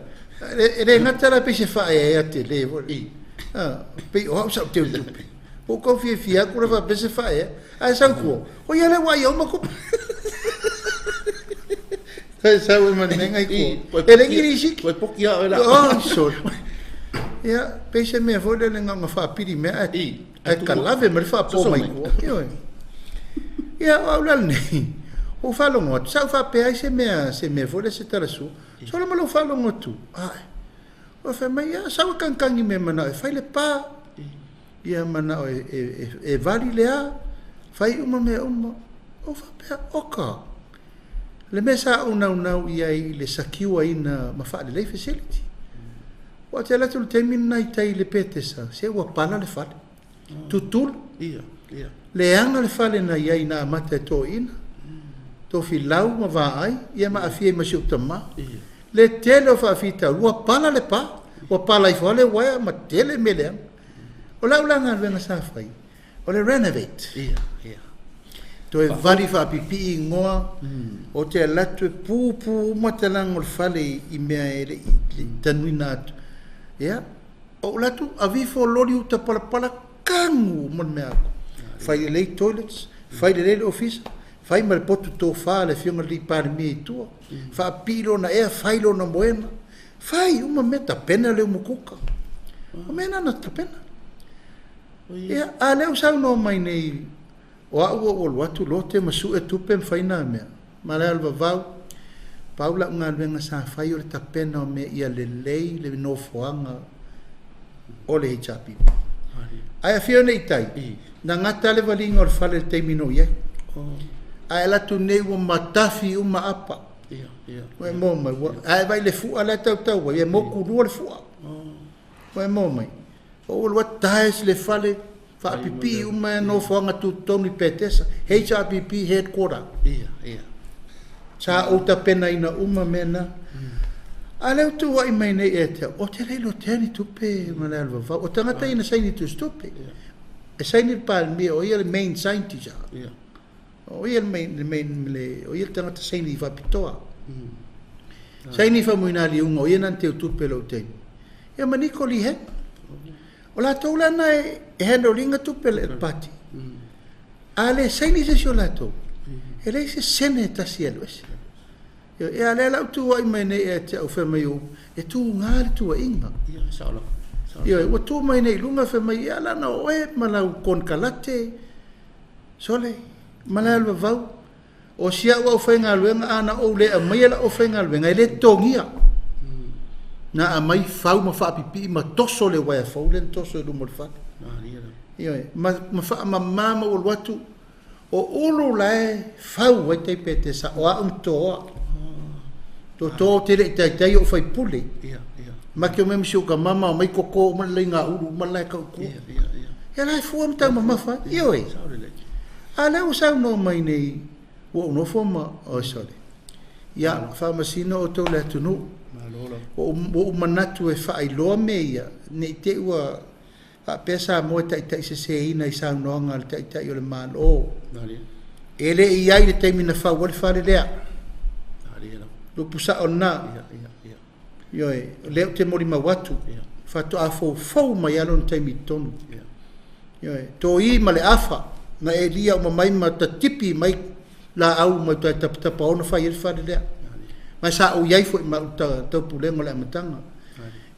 e le gata la pei se faaeaea tele foi. Ah, pei o au sa ou teu tupe. Ua ou tau fiafia atu la faapea se faaeaea. Ae sau tua, o ia lea ua ai uma tupe. Sai sau e manenga i tua. E le ni siki. Koe poki a oe la. Oh, sorry. Ia, pei se mea foi lele na ona faapili mea ae Ae kalave ma le faapo mai tua. Ioe. Ia, o au la lenei, ua ou faalogo atu, sa ou faapea ai se mea, se mea foi lea se talasua. Solo ma lou faalogo atu, ae, ua fai mai, ia, sau e kagikagi mea manao e fai le pa, ia manao e, e, e, e vali le a, fai uma mea uma. Ou faapea, oka, le mea sa ou naunau i ai i le secure-ina ma faalelei facility. Ua tele atu le taimi lena i tai i le Petesa, se ua pala le fale. Tutulu. Ia, ia. Leaga le fale na i ai na amata e toeaiina, Tofilau ma Vaai, ia ma aafia ai ma si ou tama. Ia. Le tele o faafitauli, ua pala le pa, ua pala ifo lava le uaea ma tele mea leaga. O lau la galuega sa fai, o le renovate. Ia, ia. Toe vali faapipii igoa, ou te alu atu e pupu uma talaga o le fale i mea e le i tanuina atu. Ia, ou alu atu ave ifo loli uta palapala kagu uma le mea atu. Fai lelei toilets, fai lelei le ofisa, fai ma le potu tofa a le Afioga i le Palemia i tua, faapipii lona ea, fai lona moena, fai uma mea, tapena le umukuka. O mea na na tapena. Ia, a lea ua saunoa mai nei, o au ua ou alu atu lote ma sue tupe ma fai nā mea. Ma le alu vavau, pau lau galuega sa fai o le tapena o mea ia lelei le nofoaga o le HRPP. Ae afio nei i tai, na gata le valiga o le fale i le taimi na ou i ai. Ae alu atu nei ua matafi uma apa. Ua e maua mai, ae vaai i le fua la e tautau ai, e mokulua le fua. Ua e maua mai. Ua ou alu atu taes le fale, faapipii uma nofoaga tutotonu i Petesa, HRPP headquarter. Ia, ia. Sa ou tapenaina uma mea na. A lea ua tuuai mai nei ia te au, ou te le iloa tea ni tupe ma le alu vavau. O tagata ia na saini tusitupe. E saini le Palemia, o ia le main scientist. Ia. O ia le main, le main, le, o ia le tagata saini faapitoa. Saini Faumuina Liuga, o ia na teu tupe lou taimi. Ia ma Niko Lee Hang. O latou la na e handle ina tupe le party. A le saini se isi o latou, e leai se sene e tasi e alu ese. Ia, a lea la ua tuuai mai nei ia te au fai mai o, e tuga le tuuaiga. Ia, sao lava. Ia, ua tu mai nei i luga fai mai, ia lana o oe ma lau konekarate, sole, ma le alu vavau. O si au aufaigaluega, a na ou le aumaia lau aufaigaluega, e le totogia. Na aumai fau ma faapipii ma toso le uaea fou lea na toso i luma o le fale. Ioe, ma, ma faamama ma ou alu atu, o Ulu la e fau ai tai Petesa, o au na totoa. Toto ou te le i taitai ou faipule. Ma te omai ma si ou tama ma omai toto uma le laiga ulu uma la e tau i tua. Ia la e fua ma taumamafa ai. Ioe. A lea ua saunoa mai nei, ua ou nofo ma, oi sole. Ia, faamasino outou le atunuu. Ua ou manatu e faailoa mea ia, ne i te i ua faapea Samoa e taitaiseseina i saunoaga a le Taitai o le Malo. E le i i ai le taimi na fau ai le fale lea. Upu sao lena. Ioe, o lea ou te molimau atu, faatoa foufou mai lava lona taimi i totonu. Ioe, toi ma le afa, na elia uma mai ma tatipi mai laau mai uta e tapatapaoa ona fai ai le fale lea. Ma sa ou i ai foi ma au taupulega o le amataga.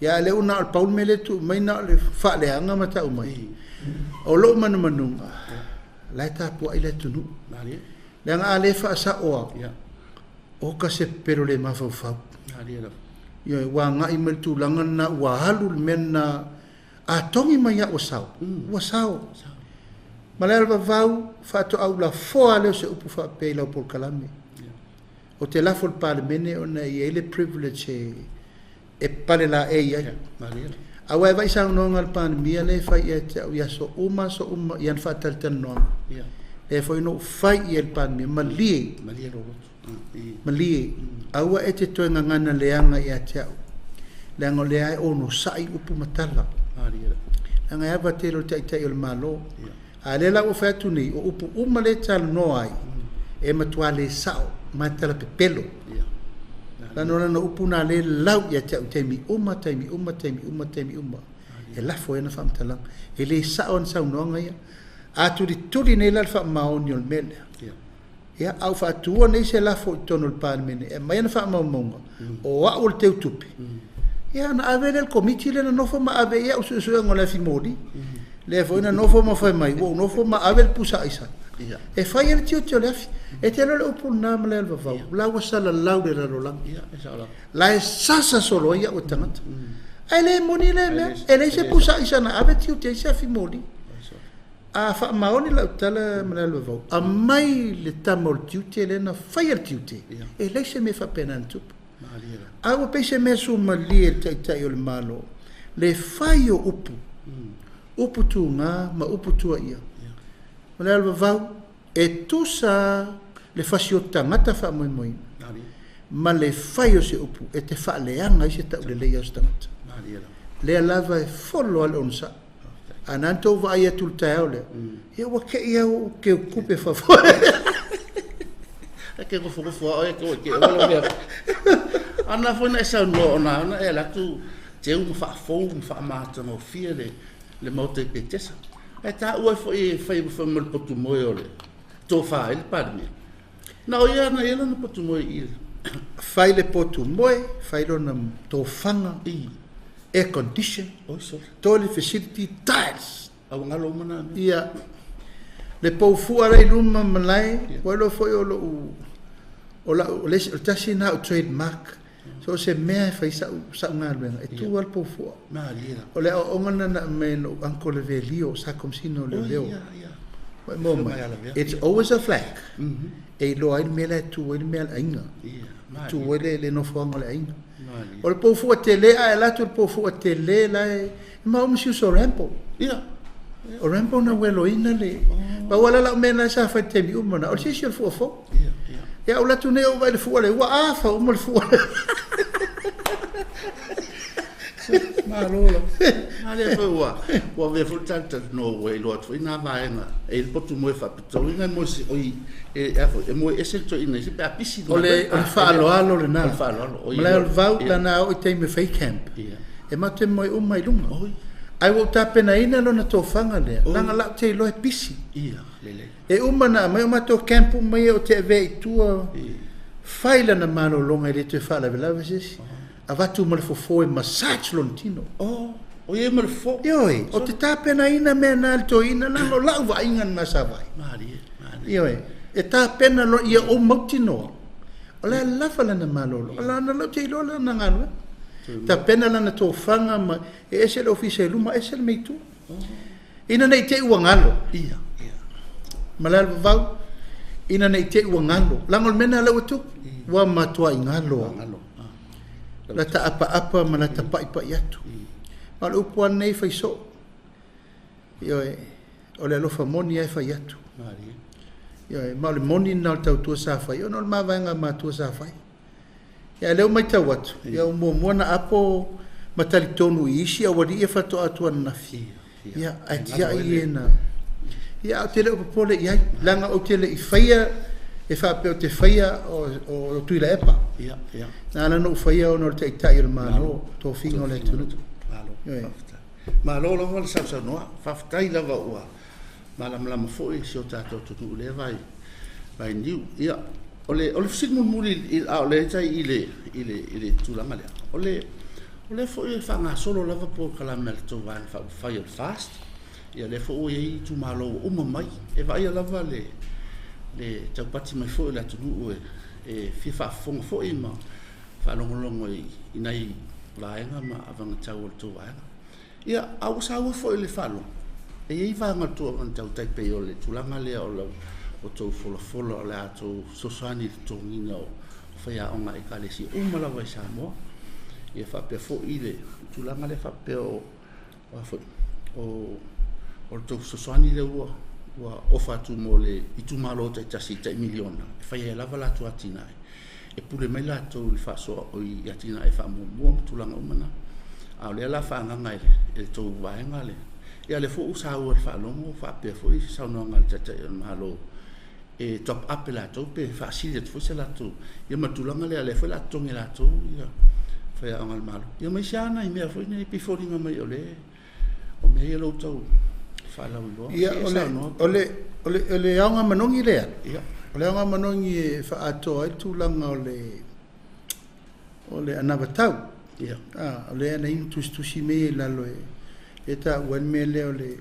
Ia a o lea ua na o le pau le mea lea e tuu mai na o le faaleaga ma tau mai. O lou manumanuga, la e tapuai le atunuu. Leaga a le faasaoa, oka se pepelo le mafaufau. Ioe, ua agai mai le tulaga lena ua alu le mea lena, a togi mai lava ua sao, ua sao. Malaealavavau, faatoa ou lafoa lava lea o se upu faapea i lau polokalame. Ou te lafo i le Palemene ona e i ai le privilege e palelaei ai. Aua e vaai i saunoaga a le Palemia lea e fai ia te au i aso uma aso uma i ana faatalatalanoaga, lea foi na ou fai i ai i le Palemia, malie, malie, aua e te toe gagana leaga ia te au, leaga o lea e onosai upu ma tala. Leaga e ava tele o le Taitai o le Malo. A o lea la ua fai atu nei, o upu uma lea e talanoa ai, e matua le sao ma e tala pepelo. Lana o lana upu na lea e lau ia te au i taimi uma, taimi uma, taimi uma, taimi uma, e lafo ai ana faamatalaga. E le sao ana saunoaga ia. A tulituli nei la le faamaoni o le mea lea, ia, a ua faatuina nei se lafo i totonu o le Palemene e aumai ana faamaumauga, o au o le teutupe, ia ona ave lea i le Komiti lea na nofo ma ave i ai au suesuega o le afi moli. Lea foi na nofo ma fai mai, ua ou nofo ma ave le pusa aisa e fai ai le tiute o le afi. E te iloa le upu lena ma le alavavau, la ua salalau le lalolagi. La e sasa solo ai au e tagata. Ae le moni lea mea, e leai se pusa aisa na ave tiute ai se afi moli. A faamaoni lau tala ma le alavavau, aumai le tama o le tiute lea na faia le tiute, e leai se mea faapena na tupu. A ua pei se mea sumalie i le Taitai o le Malo le fai o upu, upu tuga ma upu tuaia. Ma le alavavau, e tusa le fasi o tagata faamoemoeina ma le fai o se upu e te faaleaga ai se tauleleia o se tagata. Lea lava e folo lava le onosai. A na tou vaai atu i le taeao lea, ia ua te i au ou teutupe faafoe. E ke nofonofo a oe ke ke oe mea. Ana foi na e saunoa ona ona e alu atu teu ma faafou ma faamatagofie le le maota i Petesa. Ae taua ai foi e fai foi ma le potu moe o le tofa ai le Palemia. Na o ia na ia lona potu moe i Fai le potu moe, fai lona tofaga, air condition, toilet facility, tiles. A ua galo uma na mea. Ia, le pou fua la i luma malae, ua iloa foi o lou, o lau, o le isi, o le tasi lena o trademark. So o se mea e fai sau, sau galuega, e tu lava le pou fua. O le aoaoga lena na aumai e lou uncle le Velio, sa Komesina o Leoleo. Ua e maua mai? It's always a flag. E iloa ai le mea la e tu ai le mea a le aiga. E tu ai le, le nofoaga o le aiga. O le pou fua tele, a e alu atu i le pou fua tele la e, e maua ma si uso o Rambo. O Rambo na ueloina le, pau lava lau mea lena sa fai i le taimi uma lena, o le siisi o le fua fou. Ia, ou alu atu nei ou vaai i le fua lea, ua afa uma le fua lea. Malo lava. A lea foi ua ua avea foi le talatalanoa ua iloa atu foi nā vaega e i le potu moe faapitoa ina moe se oi e a foi e moe ese le toeaina isi pe a pisi O le, o le faaaloalo lena. O le faaaloalo. Oi, Malae o le vau, lana oo i taimi e fai camp. E matou te moe uma i luga. Ae ua ou tapenaina lona tofaga lea, leaga la ou te iloa e pisi. Ia, lelei. E uma ona aumai o matou camp uma ia ou te avea i tua, fai lana malologa e le toe faalavelave se isi. Avatu ma le fofo e massage lona tino. Oh, o ia ma le fofo. Ioe, ou te tapenaina mea na i le toeaina leaga o lau vaaiga lena sa vaai. Malie, malie. Ioe, e tapena loa ia ou mautinoa, o le a lava lana malolo, o lana la ou te iloa lana galuega. Tapena lana tofaga ma e ese le ofisa i luma, ese le mea i tua. Ina ne i te i ua galo. Ia, ia. Malaealavavau, ina ne i te i ua galo. Leaga o le mea lena lea ua tupu, ua matuai galo lava. Lata apaapa ma lata pa'ipa'i atu. Ma o le upu lava lenei e fai soo, ioe, o le alofa moni lava e fai atu. Ioe, ma o le moni lena o le tautua sa fai, ona o le mavaega a matua sa fai. Ia, a o lea ua matau atu, ia ua muamua ona apo ma talitonu i isi aualii ia faatoa atu ananafi. Ia, ae tiai e na. Ia, ae ou te le o popole i ai, leaga ou te le i faia e faapea ou te faia o Tuilaepa. Ia, ia. Na ala ona ou faia ona o le Taitai o le Malo, tofiga o le atunuu. Malo, faafetai. Malo lava le sausaunoa. Faafetai lava ua malamalama foi si o tatou atunuu i lea vai, vainiu. Ia, o le, o le fesili mulimuli a o lea tai i le, i le, i le tulaga lea. O le, O lea foi e faagasolo lava polokalame a le tou Vaega Faaupufai o le FAST, ia o lea foi ua i ai itumalo ua uma mai, e vaaia lava le le taupati mai foi o le atunuu e fia faafofoga foi ma faalogologo i nai vaega ma avagatau o le tou vaega. Ia, a ua saua foi i le faalogo, e i ai vaega o le tou avagatau tai pei o le tulaga lea o lau tou folafola o le a tou fesoasoani i le totogiina o faiaoga a Ekalesia uma lava i Samoa. Ia faapea foi le tulaga lea faapea o a foi, o le tou fesoasoani lea ua ofa atu mo le itumalo taitasi i tai miliona e fai ai lava latou atinae, e pule mai latou i le faasoa i atinae faamuamua ma tulaga uma na. A o lea la faaagaga e le tou vaega le, ia lea foi ua saua i le faalogo faapea foi se saunoaga a le Taitai o le Malo e top up e latou pe faasili atu foi se latou, ia ma le tulaga lea, lea foi o le a totogi e latou ia faiaoga a le Malo. Ia ma isi lava nai mea foi nei e pei e foliga mai o le, o mea ia lea ua tau faalauiloa. Ia, o le, o le, o le aoga manogi lea. Ia. O le aoga manogi e faaatoa ai le tulaga o le, o le anavatau. Ia. Ah, o lea na inu tusitusi mea i lalo e, e taua ai le mea lea o le,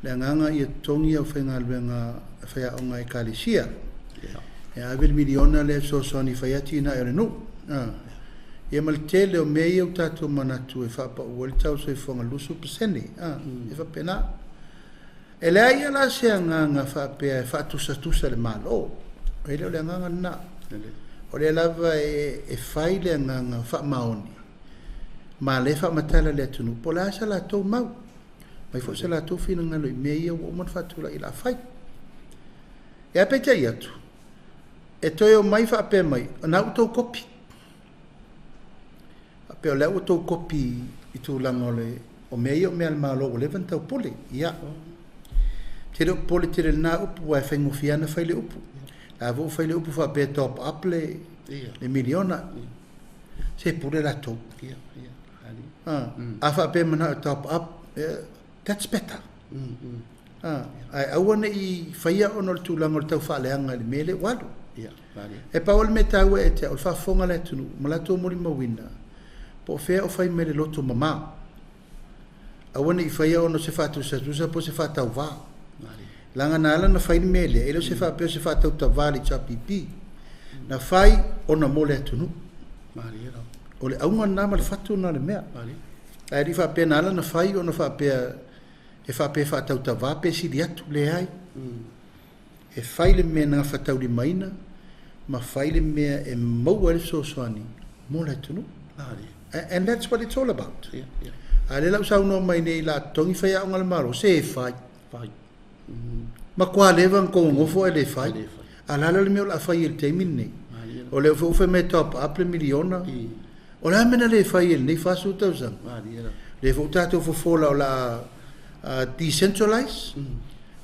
le agaga ia totogi le aufaigaluega faiaoga a Ekalesia. Ia. E ave le miliona lea e fesoasoani e fai atinae o le nuu. Ah. Ia ma le tele o mea ia ua tatou manatu e faapau ai le tau o le soifuaga 20%. Ah, e faapena. E leai ia la se agaga faapea e faatusatusa le Malo. E le o le agaga lena. O lea lava e fai le agaga faamaoni ma lea e faamatala i le atunuu po o le a sa latou mau, mai foi sa latou finagalo i mea ia ua uma ona faatulai o le a fai. Ia peitai atu, e toe omai faapea mai, o lena ua outou kopi. Faapea o lea ua outou kopi i tulaga o le o mea ia o mea a le Malo ua leva ona taupule. Ia. Te le o popole tele i lena upu aua e faigofie lava ona fai le upu. La foi ua fai le upu faapea e top up le le miliona. Se pule latou. A faapea e manao e top up, that's better. Ae aua ne i faia ona o le tulaga o le tau faaleaga i le mea lea ua alu. E pau o le mea taua ia te au, o le faafofoga a le atunuu ma latou molimauina po o fea o fai mai le loto mama. Aua ne i faia ona o se faatusatusa po o se faatauvā. Leaga na ala ona fai le mea lea, e le o se faapea o se faatautavā i le HRPP. Na fai ona mo le atunuu. O le auga lena ma le fatu lena o le mea. Ae le i faapea na ala ona fai ona faapea e faapea e faatautavā pe sili atu. Leai. E fai le mea na gafataulimaina ma fai le mea e maua ai le fesoasoani mo le atunuu. And that's what it's all about. A lea la ua saunoa mai nei la totogi faiaoga a le Malo, se e fai. Matua leva ona tou nonofo ae le fai. A o le a la le mea o le a fai ai i le taimi lenei? O lea foi ua fai mai e top up le miliona. O le a le mea na le fai ai i lenei 40 tausaga? Lea foi ua tatou fofola o le a decentralize.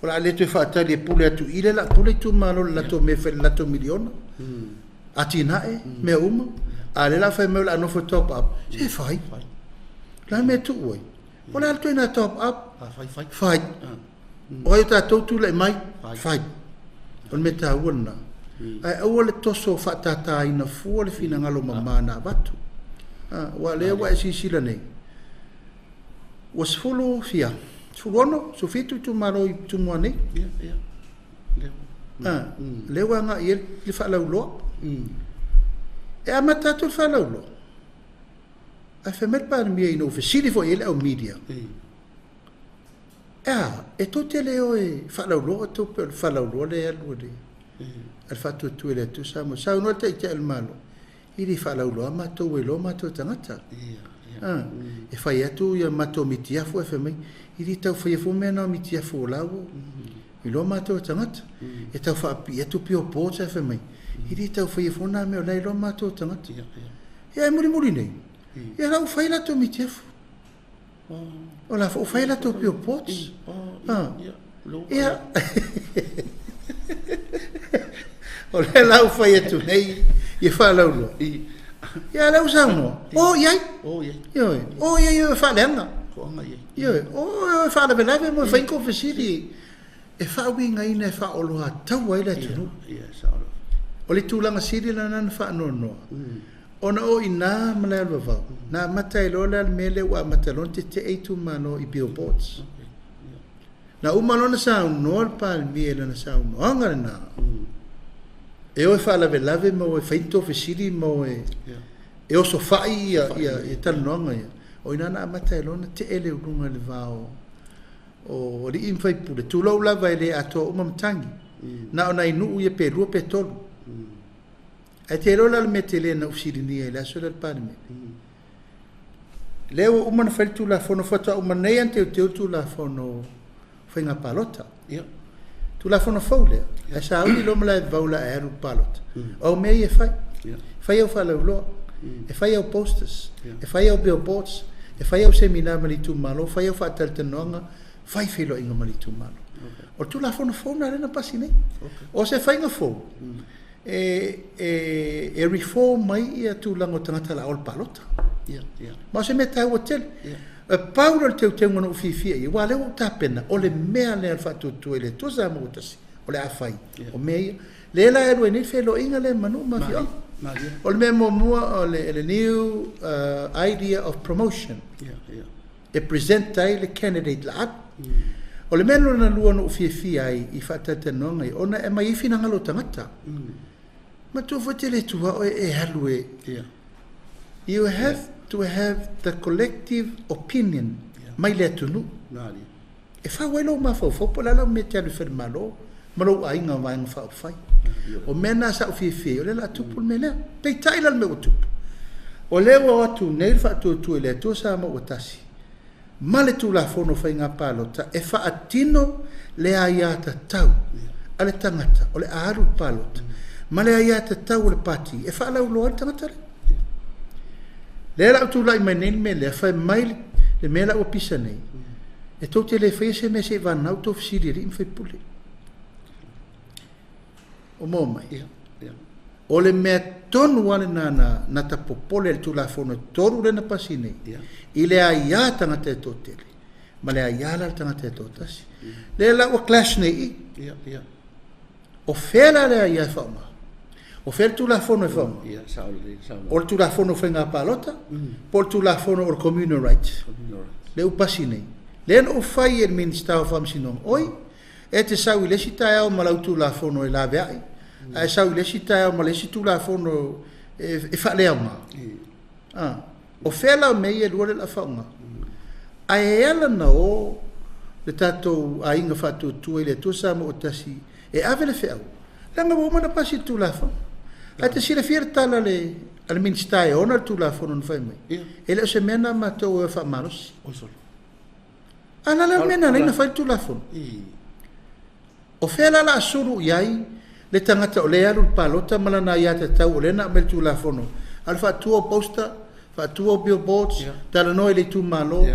O le a le toe faatali e pule atu i le la pule itumalo i le latou mea e fai i le latou miliona, atinae, mea uma. A o lea o le a fai mai o le a nofo e top up, se fai. O le a le mea e tuu ai? O le a le ituaiga top up? Fai. O ai o tatou tulai mai? Fai. O le mea taua lena. Ae aua le toso faatataina fua le finagalo mama na avatu. Aua o lea ua e silasila nei, Ua sefulu fia, 16, 17 itumalo i Tumua nei. Ia, ia. Lea ua. Ah, lea ua agai i ai le faalauiloa. E amata atu le faalauiloa, ae fai mai le Palemia ina ua fesili foi i ai le au media, E a, e tou te le o e faalauiloa outou pei o le faalauiloa lea e alu a le, a le Faatuatua i le Atua Samoa. Saunoa le Taitai o le Malo, E le faalauiloa matou ua iloa matou tagata. E fai atu ia matou mitiafu ae fai mai, e le tau faia fua mea na o mitiafu o la ua iloa matou tagata. E tau faapipii atu pio boards ae fai mai, e le tau faia fua na mea o la e iloa matou tagata. Ia ae mulimuli nei, ia la ua fai latou mitiafu. O la foi ua fai latou pio boards. Ia, o lea la ua fai atu nei ia faalauiloa. Ia lea ua saunoa, o i ai. Ioe, o i ai e faaleaga. Ioe, o e faalavelave mo e fai ni kou fesili e faauigaina e faaoloatau ai le atunuu. O le tulaga sili lena na faanoanoa. Ona o i inā Malaevavau, na amata ai loa la le mea lea ua amata loa ona tetee itumalo i billboards. Na uma loa ona saunoa le Palemia i lana saunoaga lena, e o e faalavelave ma o e fai ni tou fesili ma o e osofai ia talanoaga ia, o i ina na amata ai loa ona tee le uluga i le va o alii ma faipule, tulou lava e le atoa uma matagi, na o nai nuu ia pe lua pe tolu. Ae te iloa la le mea tele na ou fesiligia i le aso lea i le Palemene? Lea ua uma ona fai le Tulafono, faatoa uma nei lava ona teuteu le Tulafono o Faiga Palota. Tulafono fou lea, ae sauni loa Malaevavau o le a e alu i le palota, o au mea ia e fai. Fai au faalauiloa, e fai au posters, e fai au billboards, e fai au seminar ma le itumalo, fai au faatalatalanoaga, fai feiloaiga ma le itumalo. O le Tulafono fou lena lea na pasi nei. O se faiga fou e reform mai ia tulaga o tagata o le a o i le palota. Ma o se mea taua tele. E pau lea o le teuteuga na ou fiafia i ai, aua o lea ua ou tapena, o le mea lea o le faatuatua i le Atua Samoa ua tasi, o le a fai. O mea ia. Lea la e alu ai nei le feiloaiga lea ma nuu ma afioaga. O le mea muamua o le new idea of promotion. E present ai le candidate la alu. O le mea lona lua na ou fiafia ai i faatalatalanoaga ia, ona e aumai ai finagalo o tagata. Matua foi te le tua oe e alu e. You have to have the collective opinion mai le atunuu. E fau ai lou mafaufau po o le a lau mea e te alu e fai i le Malo ma lou aiga Vaega Faaupufai. O mea na sa ou fiafia ai, o lea o le a tupu le mea lea. Peitai la le mea ua tupu, o lea ua o atu nei le faatuatua i le Atua Samoa ua tasi ma le Tulafono o Faiga Palota e faatino le aiatatau a le tagata o le a alu i le palota ma le aiatatau a le pati e faalauiloa ai le tagata lea. Lea la ua tulai mai nei le mea lea, fai mai le mea la ua pisa nei, e tou te le faia se mea se i vana outou fesili i alii ma faipule. O maua mai. O le mea tonu lava lena na ta popole ai i le Tulafono e 3 lea na pasi nei, i le aia tagata e toatele ma le aia la le tagata e toatasi. Lea la ua clash nei i i. O fea la le aia e faaaoga? O fea le Tulafono e faaaoga? O le Tulafono o Faiga Palota po o le Tulafono o le Communal Rights? Lea ua pasi nei. Lea na ou fai e le Minisita o Faamasinoga, oi, e te sau i le isi taeao ma lau Tulafono e laveai, ae sau i le isi taeao ma le isi Tulafono e faaleaoga. O fea la o mea ia e lua lea o le a faaaoga? Ae ala ona o le tatou aiga faatuatua i le Atua Samoa ua tasi e ave le feau, leaga ua uma ona pasi le Tulafono. Ae te silafia le tala a le Minisita e ona le Tulafono na fai mai, e le o se mea na matou e faamalosi. A la le mea na ala ai ona fai le Tulafono? O fea la o le a sulu i ai le tagata o lea e alu i le palota ma lana aiatatau o lea na aumai i le Tulafono, alu faatu au poster, faatu au billboards, talanoa i le itumalo,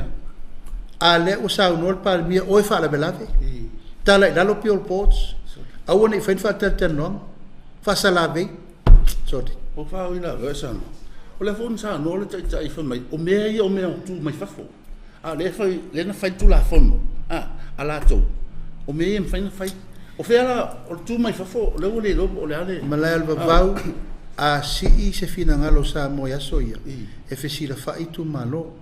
a lea ua saunoa le Palemia, o e faalavelave, tala i lalo billboards, aua ne i fai ni faatalatalanoaga, faasalavei. Sorry. Ua faauilavea Samoa. O lea foi na saunoa le Taitai fai mai, o mea ia o mea tu mai fafo. A o lea, fai, lea na fai le Tulafono a latou, o mea ia e mafai ona fai. O fea la, o le tu mai fafo, o lea ua le iloa po o le a le... Malaealevavau, a sii se finagalo o Samoa i aso ia, e fesilafai itumalo.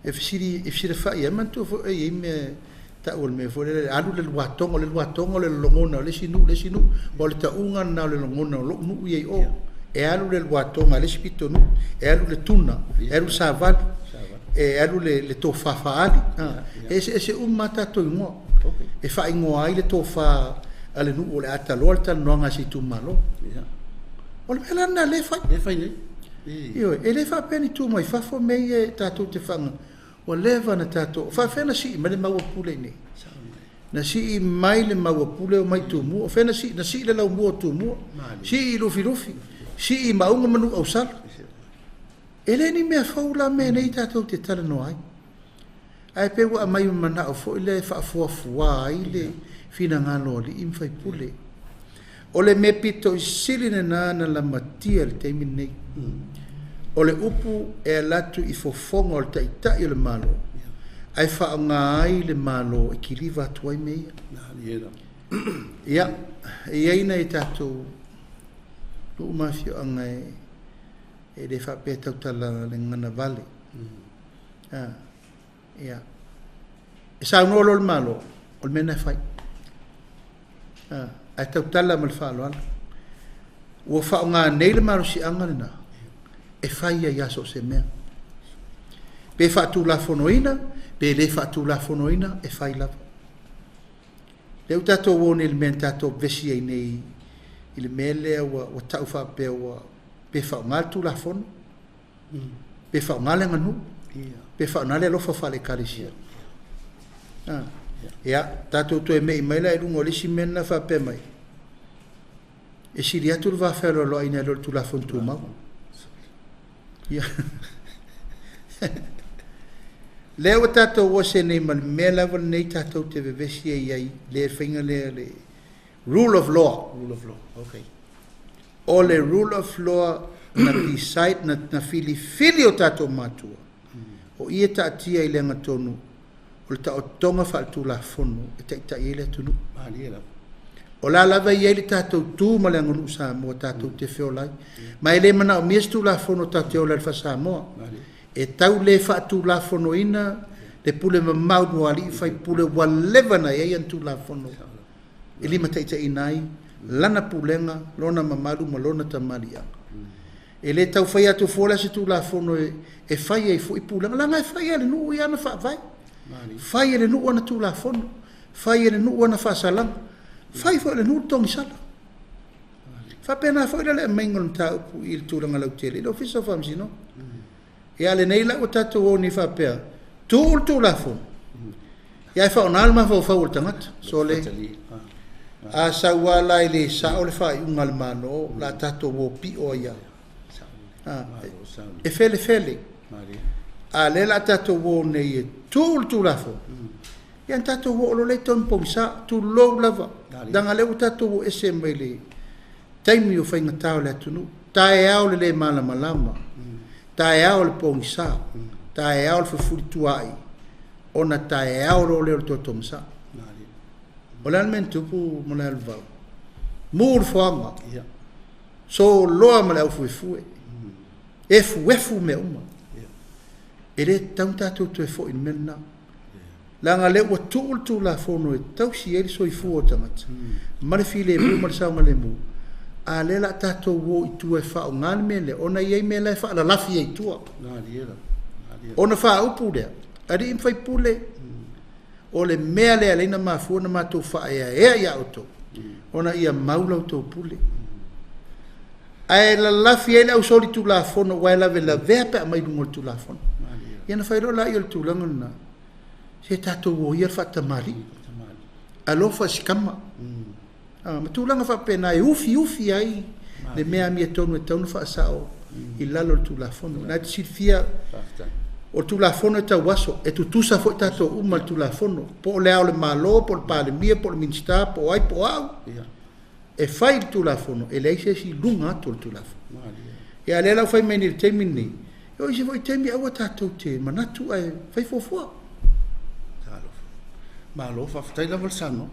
E fesili, e fesilafai ai, manatua foi e i ai mea tau o le mea foi lele, alu le luatoga, o le luatoga o le logona o le isi nuu i le isi nuu, aua o le tauga lena o le logona o lou nuu ia i o. E alu le luatoga a le isi pitonuu, e alu le tuna, e alu le savali, e alu le tofa faali. E eseese uma lava tatou igoa. E faaigoa ai le tofa a le nuu o le a taloa le talanoaga a se itumalo. O le mea la lena o lea e fai. E fai nei. Ioe, e le faapea ni tu mai fafo mea ia tatou te faga. Ua leva na tatou, faafefea na sii mai le maua pule i nei? Na sii mai le maua pule o mai Tumua. O fea na sii? Na sii le laumua o Tumua. Sii i Lufilufi. Sii i Maauga ma Nuuausala. E le ni mea fou la mea nei tatou te talanoa ai. Ae pei ua aumai ma manao foi lea e faafuafua ai le finagalo o alii ma faipule. O le mea pito i sili lena na lamatia i le taimi lenei. O le upu e alu atu i fofoga o le Taitai o le Malo, ae faaaoga ai le Malo e kiliva atu ai mea ia. Ia, e i ai nai tatou nuu ma afioaga e E le faapea e tautala le gagana vale. Ia. E saunoa loa le Malo, o le mea lena e fai. Ae tautala ma le faaaloalo. Ua faaaoga nei le malosiaga lena e fai ai lava so o se mea. Pe faatulafonoina, pe le faatulafonoina, e fai lava. Lea ua tatou o nei i le mea na tatou vevesi ai nei i le mea lea ua tau faapea ua pe faaaoga le Tulafono, pe faaaoga le aganuu, pe faaaoga le alofa faale-Ekalesia. Ia, tatou toe mei mai la i luga o le isi mea lena faapea mai, e sili atu le vafealoaloai nai lo le Tulafono Tumau. Ia. Lea ua tatou ose nei ma le mea lava lenei tatou te vevesi ai ai, le faiga lea le rule of law. Rule of law, okay. O le rule of law na decide, na filifili o tatou matua. O ia taatia i le agatonu o le taotoga faaletulafono e taitai ai le atunuu. O la lava e i ai le tatou tu ma le aganuu Samoa tatou te feola ai. Ma e le manaomia se Tulafono tatou te ola ai i le faa-Samoa. E tau le faatulafonoina le pule mamalu a alii faipule ua leva ona i ai ana Tulafono e limataitaiina ai lana pulega, lona mamalu ma lona tamaliiaga. E le tau fai atu fua la se Tulafono e fai ai foi pulega, leaga e fai lava e le nuu ia ana faavae, fai e le nuu ana Tulafono, fai e le nuu ana faasalaga, fai foi e le nuu le togisala. Faapena foi la le aumaiga o le mataupu i le tulaga lautele i le Ofisa o Faamasinoga. Ia a lenei la ua tatou o nei faapea, tuu le Tulafono, ia ae faaaoga le mafaufau o le tagata. Sole, a sau lava la e le sao le faaiuga a le Malo, o le a tatou o pio ai lava. E felefele. A lea o le a tatou o nei e tuu le Tulafono, ia ona tatou oo loa lea i totonu pogisa, tulou lava. Leaga o lea ua tatou o ese mai le taimi o faigata o le atunuu. Taeao le le malamalama, taeao le pogisa, taeao le fefulituaai, ona taeao loa lea o le toto masaa. O le a le mea na tupu Malaerevau? Mu le foaga, soloa ma le aufuefue, efuefu mea uma. E le tatau ona tatou toe foi i le mea lena. Leaga o lea ua tuu le Tulafono e tausi ai le soifua o tagata ma le filemu ma le saogalemu, a o lea o le a tatou o i tua e faaaoga le mea lea, ona e i ai mea la e faalalafi ai i tua. Ona faaupu lea, alii ma faipule, o le mea lea e ala ai ona mafua ona matou faaeaea ia outou, ona ia mau la outou pule. Ae lalafi ai le ausolitulafono ua e lavelavea pe a aumai i luga o le Tulafono. Ia ona fai loa lea o le tulaga lena, se tatou o ia le faatamalii, alofa i si tama. Ma tulaga faapena e ufiufi ai le mea amiotonu e tatau ona faasao i lalo o le Tulafono. Na e te silafia, o le Tulafono e tauaso, e tutusa foi tatou uma i le Tulafono, po o le Ao o le Malo, po o le Palemia, po o le Minisita, po o ai po o au, e fai le Tulafono, e leai se isi i luga atu o le Tulafono. Ia a o lea la ua fai mai nei i le taimi lenei, e oo i isi foi taimi aua tatou te manatu ae fai fuafua. Talofa. Malo faafetai lava le saunoa.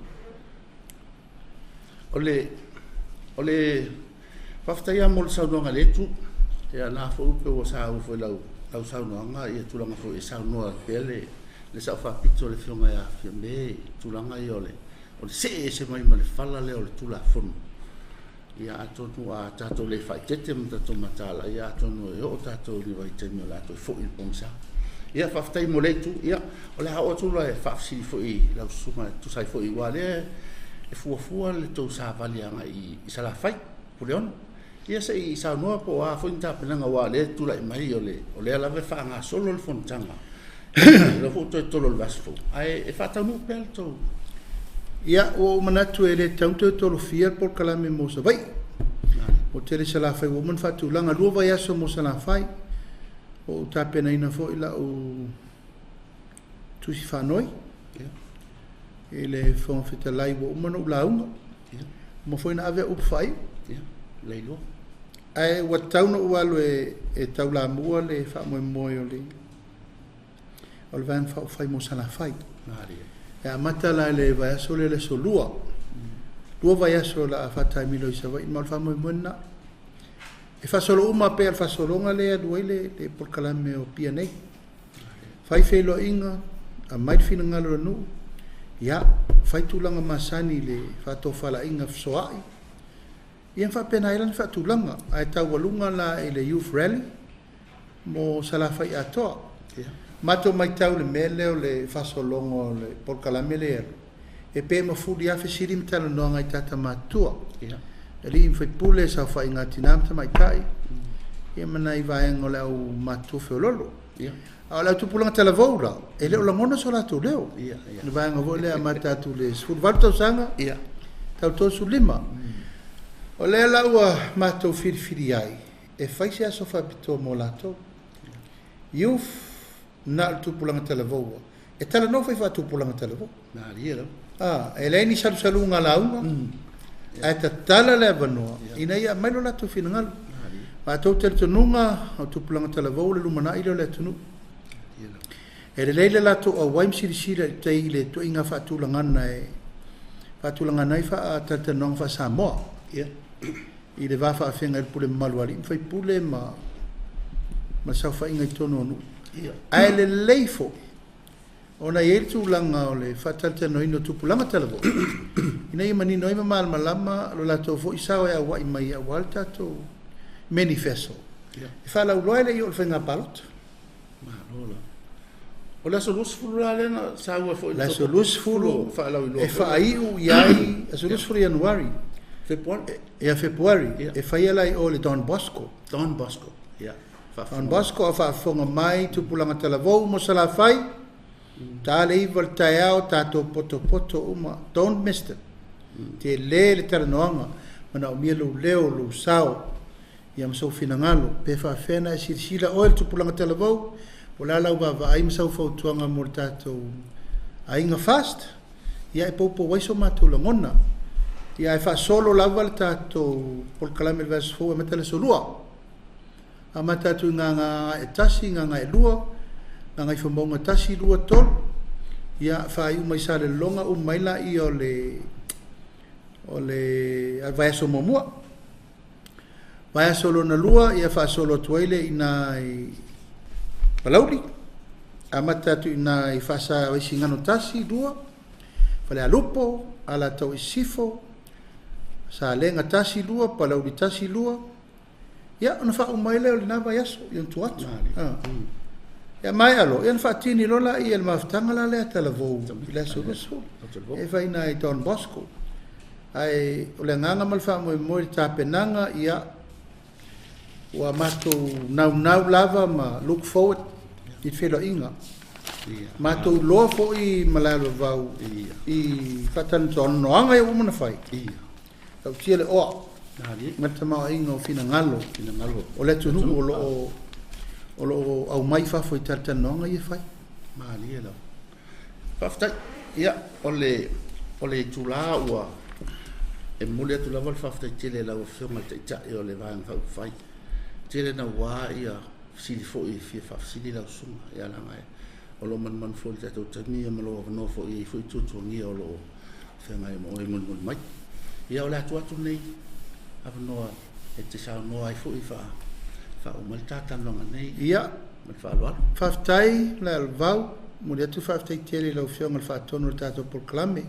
O le faafetai lava mo le saunoaga i lea itu. Ia la foi pei ua saua foi i lau saunoaga ia tulaga foi e saunoa pea le Sao Faapito le Afioga ia Fiame i tulaga ia o le see ese mai ma le fala lea o le Tulafono. Ia atonu a tatou le faaeteete ma tatou mataala, ia atonu e oo tatou i le vaitaimi o le a toe foi i le pogisa. Ia faafetai mo lea itu. Ia o le a oo atu loa e faafesili foi i lau susuga e tusa ai foi aua o lea e fuafua le tou savali agai i Salafai, Puleono. Ia se i saunoa po o a foi ni tapenaga aua o lea e tulai mai o lea lava e faagasolo le fonotaga. O lea foi ua toe tolo i le vaiaso fou, ae e faataunuu pea le tou. Ia, ua ou manatu e le tatau ona toe tolofia le polokalame mo Savaii. Ua tele Salafai ua uma ona faatulaga, 2 vaiaso mo Salafai. Ua ou tapenaina foi lau tusi faanoi i le Fofoga Fetalai ua uma ona ou lauga. Uma foi ona ave au upu faaiu. Ae ua tatau ona ou alu e taulamua le faamoemoe o le Vaega Faaupufai mo Salafai. E amata la i le vaiaso lea le aso 2. 2 vaiaso o le a faataamilo i Savaii, ma o le faamoemoe lena. E faasolo uma pea le faasologa lea e alu ai le polokalame o Apia nei. Fai feiloaiga, aumai le finagalo o le nuu, ia, fai tulaga masani i le faatofalaiga fesoai, ia faapena ai la ona faatulaga. Ae taualuga la i le Youth Rally mo Salafai atoa. Matou matau i le mea lea o le faasologa o le polokalame lea e alu, e pe mafuli lava fesili ma talanoaga i tagata matutua. Alii ma faipule, saofaiga a tina ma tamaitai, ia ma nai vaega o le au matutua feoloolo. A o le au tupulaga talavou la, e le o lagona so latou leo. Le vaega foi lea e amata atu i le 18 tausaga, tau 35. O lea la ua matou filifili ai, e fai se aso faapitoa mo latou. Youth, na o le tupulaga talavoua. E talanoa foi faatupulaga talavou. E leai ni salusaluga a lauga, ae tatala le avanoa ina ia aumai lo latou finagalo. Matou talitonuga o tupulaga talavou o le lumanai lea o le atunuu. E lelei le latou auai ma silasila i tai i le tuaiga faatulagana e faatulagana ai faatalatalanoaga faa-Samoa. I le va faafeagai o le pule mamalu a alii ma faipule ma le saofaiga i totonu o nuu. Ae lelei foi ona e i ai le tulaga o le faatalatalanoaina o tupulaga talavou ina ia manino ai ma malamalama lo latou foi sao e auai mai aua le tatou manifesto. E faalauiloa e le i oo i le faiga palota. O le aso 20 la lea na saua foi. Le aso 20 e faaiu i ai, aso 20 Ianuari. Fepuari. Ia Fepuari, e faia la i o le Don Bosco. Don Bosco, ia. Don Bosco a faafofoga mai tupulaga talavou mo Salafai, ta le 9 le taeao, tatou potopoto uma. Don't miss it. Tele le talanoaga, manaomia lou leo, lou sao, ia ma sou finagalo. Pe faafefea ona e silasila oe le tupulaga talavou, po o le a lau vaavaai ma sau fautuaga mo le tatou Aiga Fast, ia e poupou ai so matou lagona. Ia ae faasolo lava le tatou polokalame i le vaiaso fou e amata le aso 2. Amata atu i Gagae 1, Gagae 2, Gagaifomauga 1, 2, 3, ia faaiu mai Salelologa uma mai laia o le vaiaso muamua. Vaiaso lona lua, ia faasolo atu ai le ina i Palauli, amata atu ina i Vaisigano 1, 2, Falealupo, Alataua i Sisifo, Salega 1, 2, Palauli 1, 2, ia ona faauma ai lea o lena vaiaso i ona tua atu. Ia maea loa, ia ona faatini loa laia i le mafutaga la lea a talavou i le aso 20. E fai ina i Don Bosco. Ae o le agaga ma le faamoemoe i le tapenaga, ia ua matou naunau lava ma look forward i le feiloaiga. Matou iloa foi Malaealavavau i faatalanoaga ia ua uma ona fai. Tautia le oa ma le tamaoaiga o finagalo o le atunuu o lo o aumai fafo i talatalanoaga ia e fai. Malie lava. Faafetai. Ia, o le itula ua e momoli atu lava le faafetai tele i lau Afioga i le Taitai o le Vaega Faaupufai. Tele naua ia fesili foi e fia faafesili lau susuga. Ia leaga o lo o manumanu foi i le tatou taimi ma lou avanoa foi e i ai foi tuatuagia o lo o feagai ma oe molimoli mai. Ia o le atu atu nei avanoa e te saunoa ai foi faauma ai le ta talanoaga nei. Ia, ma le faaaloalo. Faafetai Malaealavavau, momoli atu le faafetai tele i lau Afioga i le faatonu o le tatou polokalame.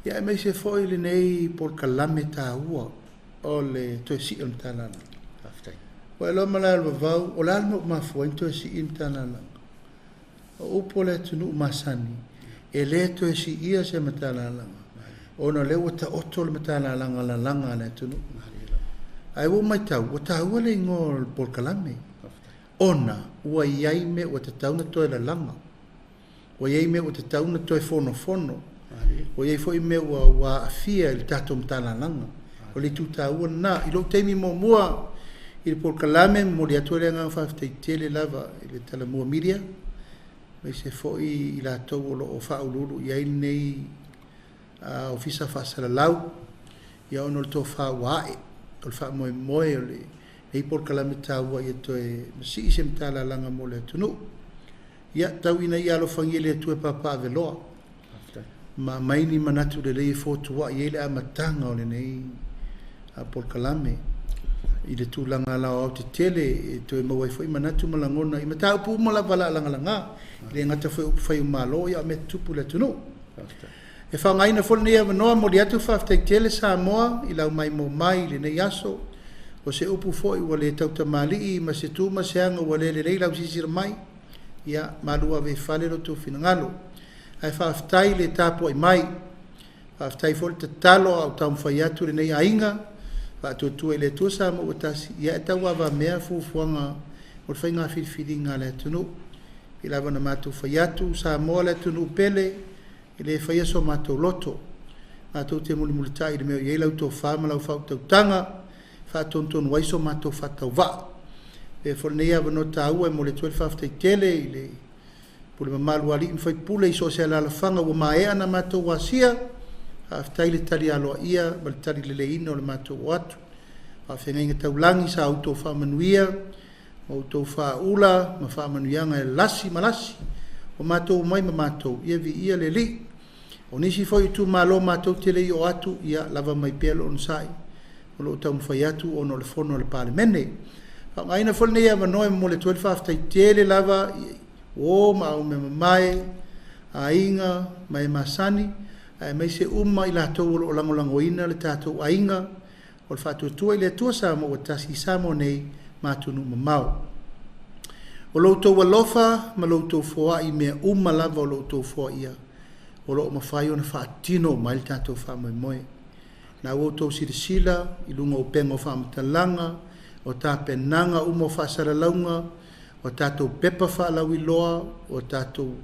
Ia aemaise foi lenei polokalame taua o le toe sii o le Matalalaga. Faafetai. Ua iloa Malaealavavau, o le a le mea ua mafua ai ona toe sii le Matalalaga? O upu o le atunuu masani, e le toe siia se Matalalaga, ona o lea ua taoto le Matalalaga lalaga a le atunuu. Ae ua ou matau, ua taua le igoa o le polokalame, ona ua i ai mea ua tatau ona toe lalaga, ua i ai mea ua tatau ona toe fonofono, ua i ai foi mea ua aafia i le tatou Matalalaga. O le itu taua lena. I lou taimi muamua i le polokalame, momoli atu ai le agaga faafetai tele lava i le Talamua Media, aemaise foi i latou o lo o faauluulu i ai lenei ofisa faasalalau, ia ona o le tofa ua ae, o le faamoemoe o lenei polokalame taua ia toe masii se Matalalaga mo le atunuu. Ia tau ina ia alofagia e le Atua e papaaveloa ma aumai ni manatu lelei e fotuai ai le amataga o lenei polokalame. i le tulaga aoaotetele e toe maua ai foi manatu ma lagona i mataupu uma lava o le a lagalaga, e le gata foi i upufai o Malo, a o mea tutupu i le atunuu. E faaaogaina foi lenei avanoa e momoli atu le faafetai tele Samoa i lau maimoa mai i lenei aso. O se upu foi ua le tautamalii ma se tu ma se aga ua le lelei lau silasila mai, ia malu ave i fale lo outou finagalo. Ae faafetai le tapuai mai, faafetai foi le tatalo a o taumafai atu lenei aiga, faatuatua i le Atua Samoa ua tasi, ia e tauavamea fuafuaga o le faiga filifiliga a le atunuu. E pei lava ona matou fai atu, Samoa le atunuu pele, e le faia so matou loto. Matou te mulimulitai i le mea o i ai lau tofa ma lau faautautaga, e faatonutonu ai so matou faatauvaa. Avea foi lenei avanoa taua e momoli atu ai le faafetai tele i le pule mamalu a alii ma faipule i so o se alaalafaga ua maea ona matou asia, faafetai le tali aloaia ma le tali leleiina o le matou o atu. Faafeagaiga taulagi sa outou faamanuia ma outou faaula ma faamanuiaga e lasi ma lasi, ua matou omai ma matou, ia viia le Alii. O nisi foi itumalo matou te le i oo atu, ia lava mai pea le onosai, o lo o taumafai atu ona o le fono a le Palemene. Faaaogaina foi lenei avanoa e momoli atu ai le faafetai tele lava i uo ma aumeamamae, aiga ma e masani, aemaise uma i latou o lo o lagolagoina le tatou aiga o le Faatuatua i le Atua Samoa ua tasi i Samoa nei ma atunuu mamao. O lo outou alofa ma lo outou foai i mea uma lava o lo o outou foaia, o lo o mafai ona faatino uma ai le tatou faamoemoe. Na ua outou silasila i luga o upega o faamatalaga, o tapenaga uma o faasalalauga, o tatou pepa faalauiloa, o tatou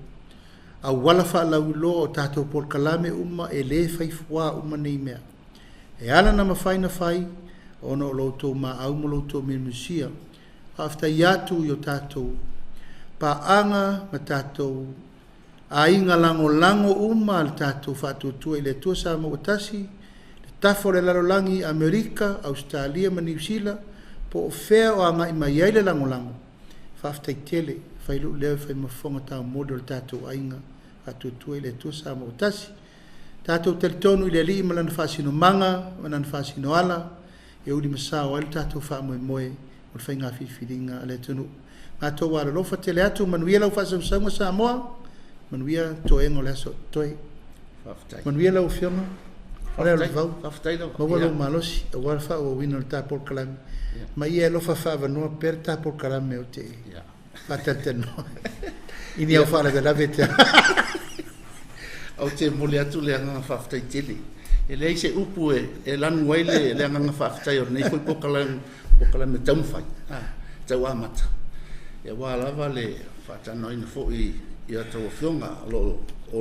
auala faalauiloa, o tatou polokalame uma, e le fai fua uma nei mea. E ala ona mafai ona fai, ona o lo outou maau ma lo outou miumisia. Faafetai atu i o tatou paaga ma tatou aiga lagolago uma le tatou Faatuatua i le Atua Samoa ua tasi, le tafa o le lalolagi, Amerika, Ausetalia ma Niu Sila, po o fea o agai mai ai le lagolago, faafetai tele. Fai lou leo e fai ma fofoga taumoli o le tatou aiga Faatuatua i le Atua Samoa ua tasi. Tatou talitonu i le Alii ma Lana faasinomaga ma Lana faasinoala e ulimasao ai le tatou faamoemoe o le faiga filifiliga a le atunuu. Matou alolofa tele atu, manuia lau faasausauga Samoa, manuia toega o le aso o totoe. Faafetai. Manuia lau Afioga. Falealivau. Faafetai lava. Maua lou malosi aua le faaauauina o le ta polokalame. Ma ia e alofa faaavanoa pea le ta polokalame ou te faatalatalanoa i ni au faalavelave te. Ou te momoli atu le agaga faafetai tele. E leai se upu e lanu ai le agaga faafetai o lenei foi polokalame, polokalame taumafai, tau amata. Aua lava le faatalanoaina foi i a outou afioga o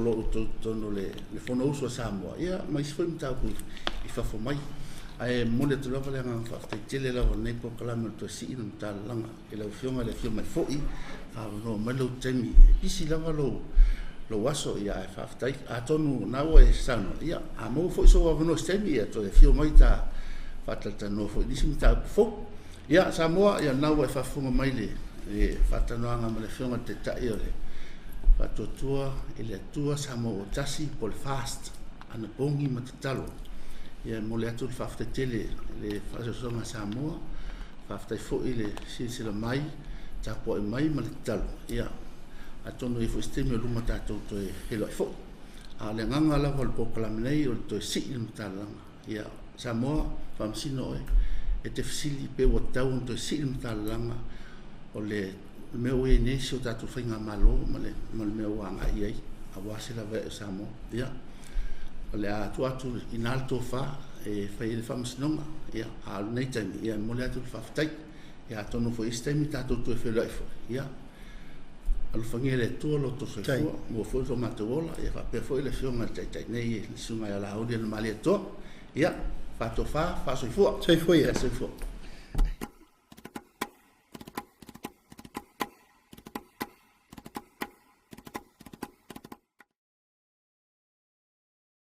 lo o i totonu o le Fonousu a Samoa, ia ma isi foi mataupu i fafo mai. Ae momoli atu lava le agaga faafetai tele lava o lenei polokalame o le toe sii o le matalalaga i lau afioga i le afio mai foi, faaavanoa mai lou taimi, e pisi lava lou aso, ia ae faafetai. Atonu o lena ua e saunoa, ia a maua foi sou avanoa i se taimi, ia toe afio mai ta faatalatalanoa foi i nisi mataupu fou. Ia Samoa, ia lena ua e faafofoga mai i le faatalanoaga ma le afioga i le Taitai o le Faatuatua i le Atua Samoa ua tasi po o le FAST, anapogi ma tatalo. Ia e momoli atu le faafetai tele i le faasoasoaga a Samoa, faafetai foi le silasila mai, tapuai mai ma le tatalo. Ia atonu e i ai foi se taimi o luma tatou toe feiloai foi. A o le agaga lava o le polokalame nei o le toe sii le matalalaga. Ia Samoa, faamasino oe, e te fesili pe ua tatau ona toe sii le matalalaga o le mea ua i ai nei si o tatou faigamalo ma le mea ua agai i ai aua se lava o Samoa. Ia, o le a tuu atu i ina le tofa e fai ai le faamasinoga. Ia, a o lenei taimi, ia e momoli atu le faafetai. Ia, atonu foi i isi taimi tatou toe feiloai foi. Ia, alofagia e le Atua lo outou soifua, maua foi lo matou ola, ia faapea foi le afioga i le Taitai nei, le susuga ia Laauli Malietoa. Ia, faatofa, faasoifua. Soifua ia. Soifua.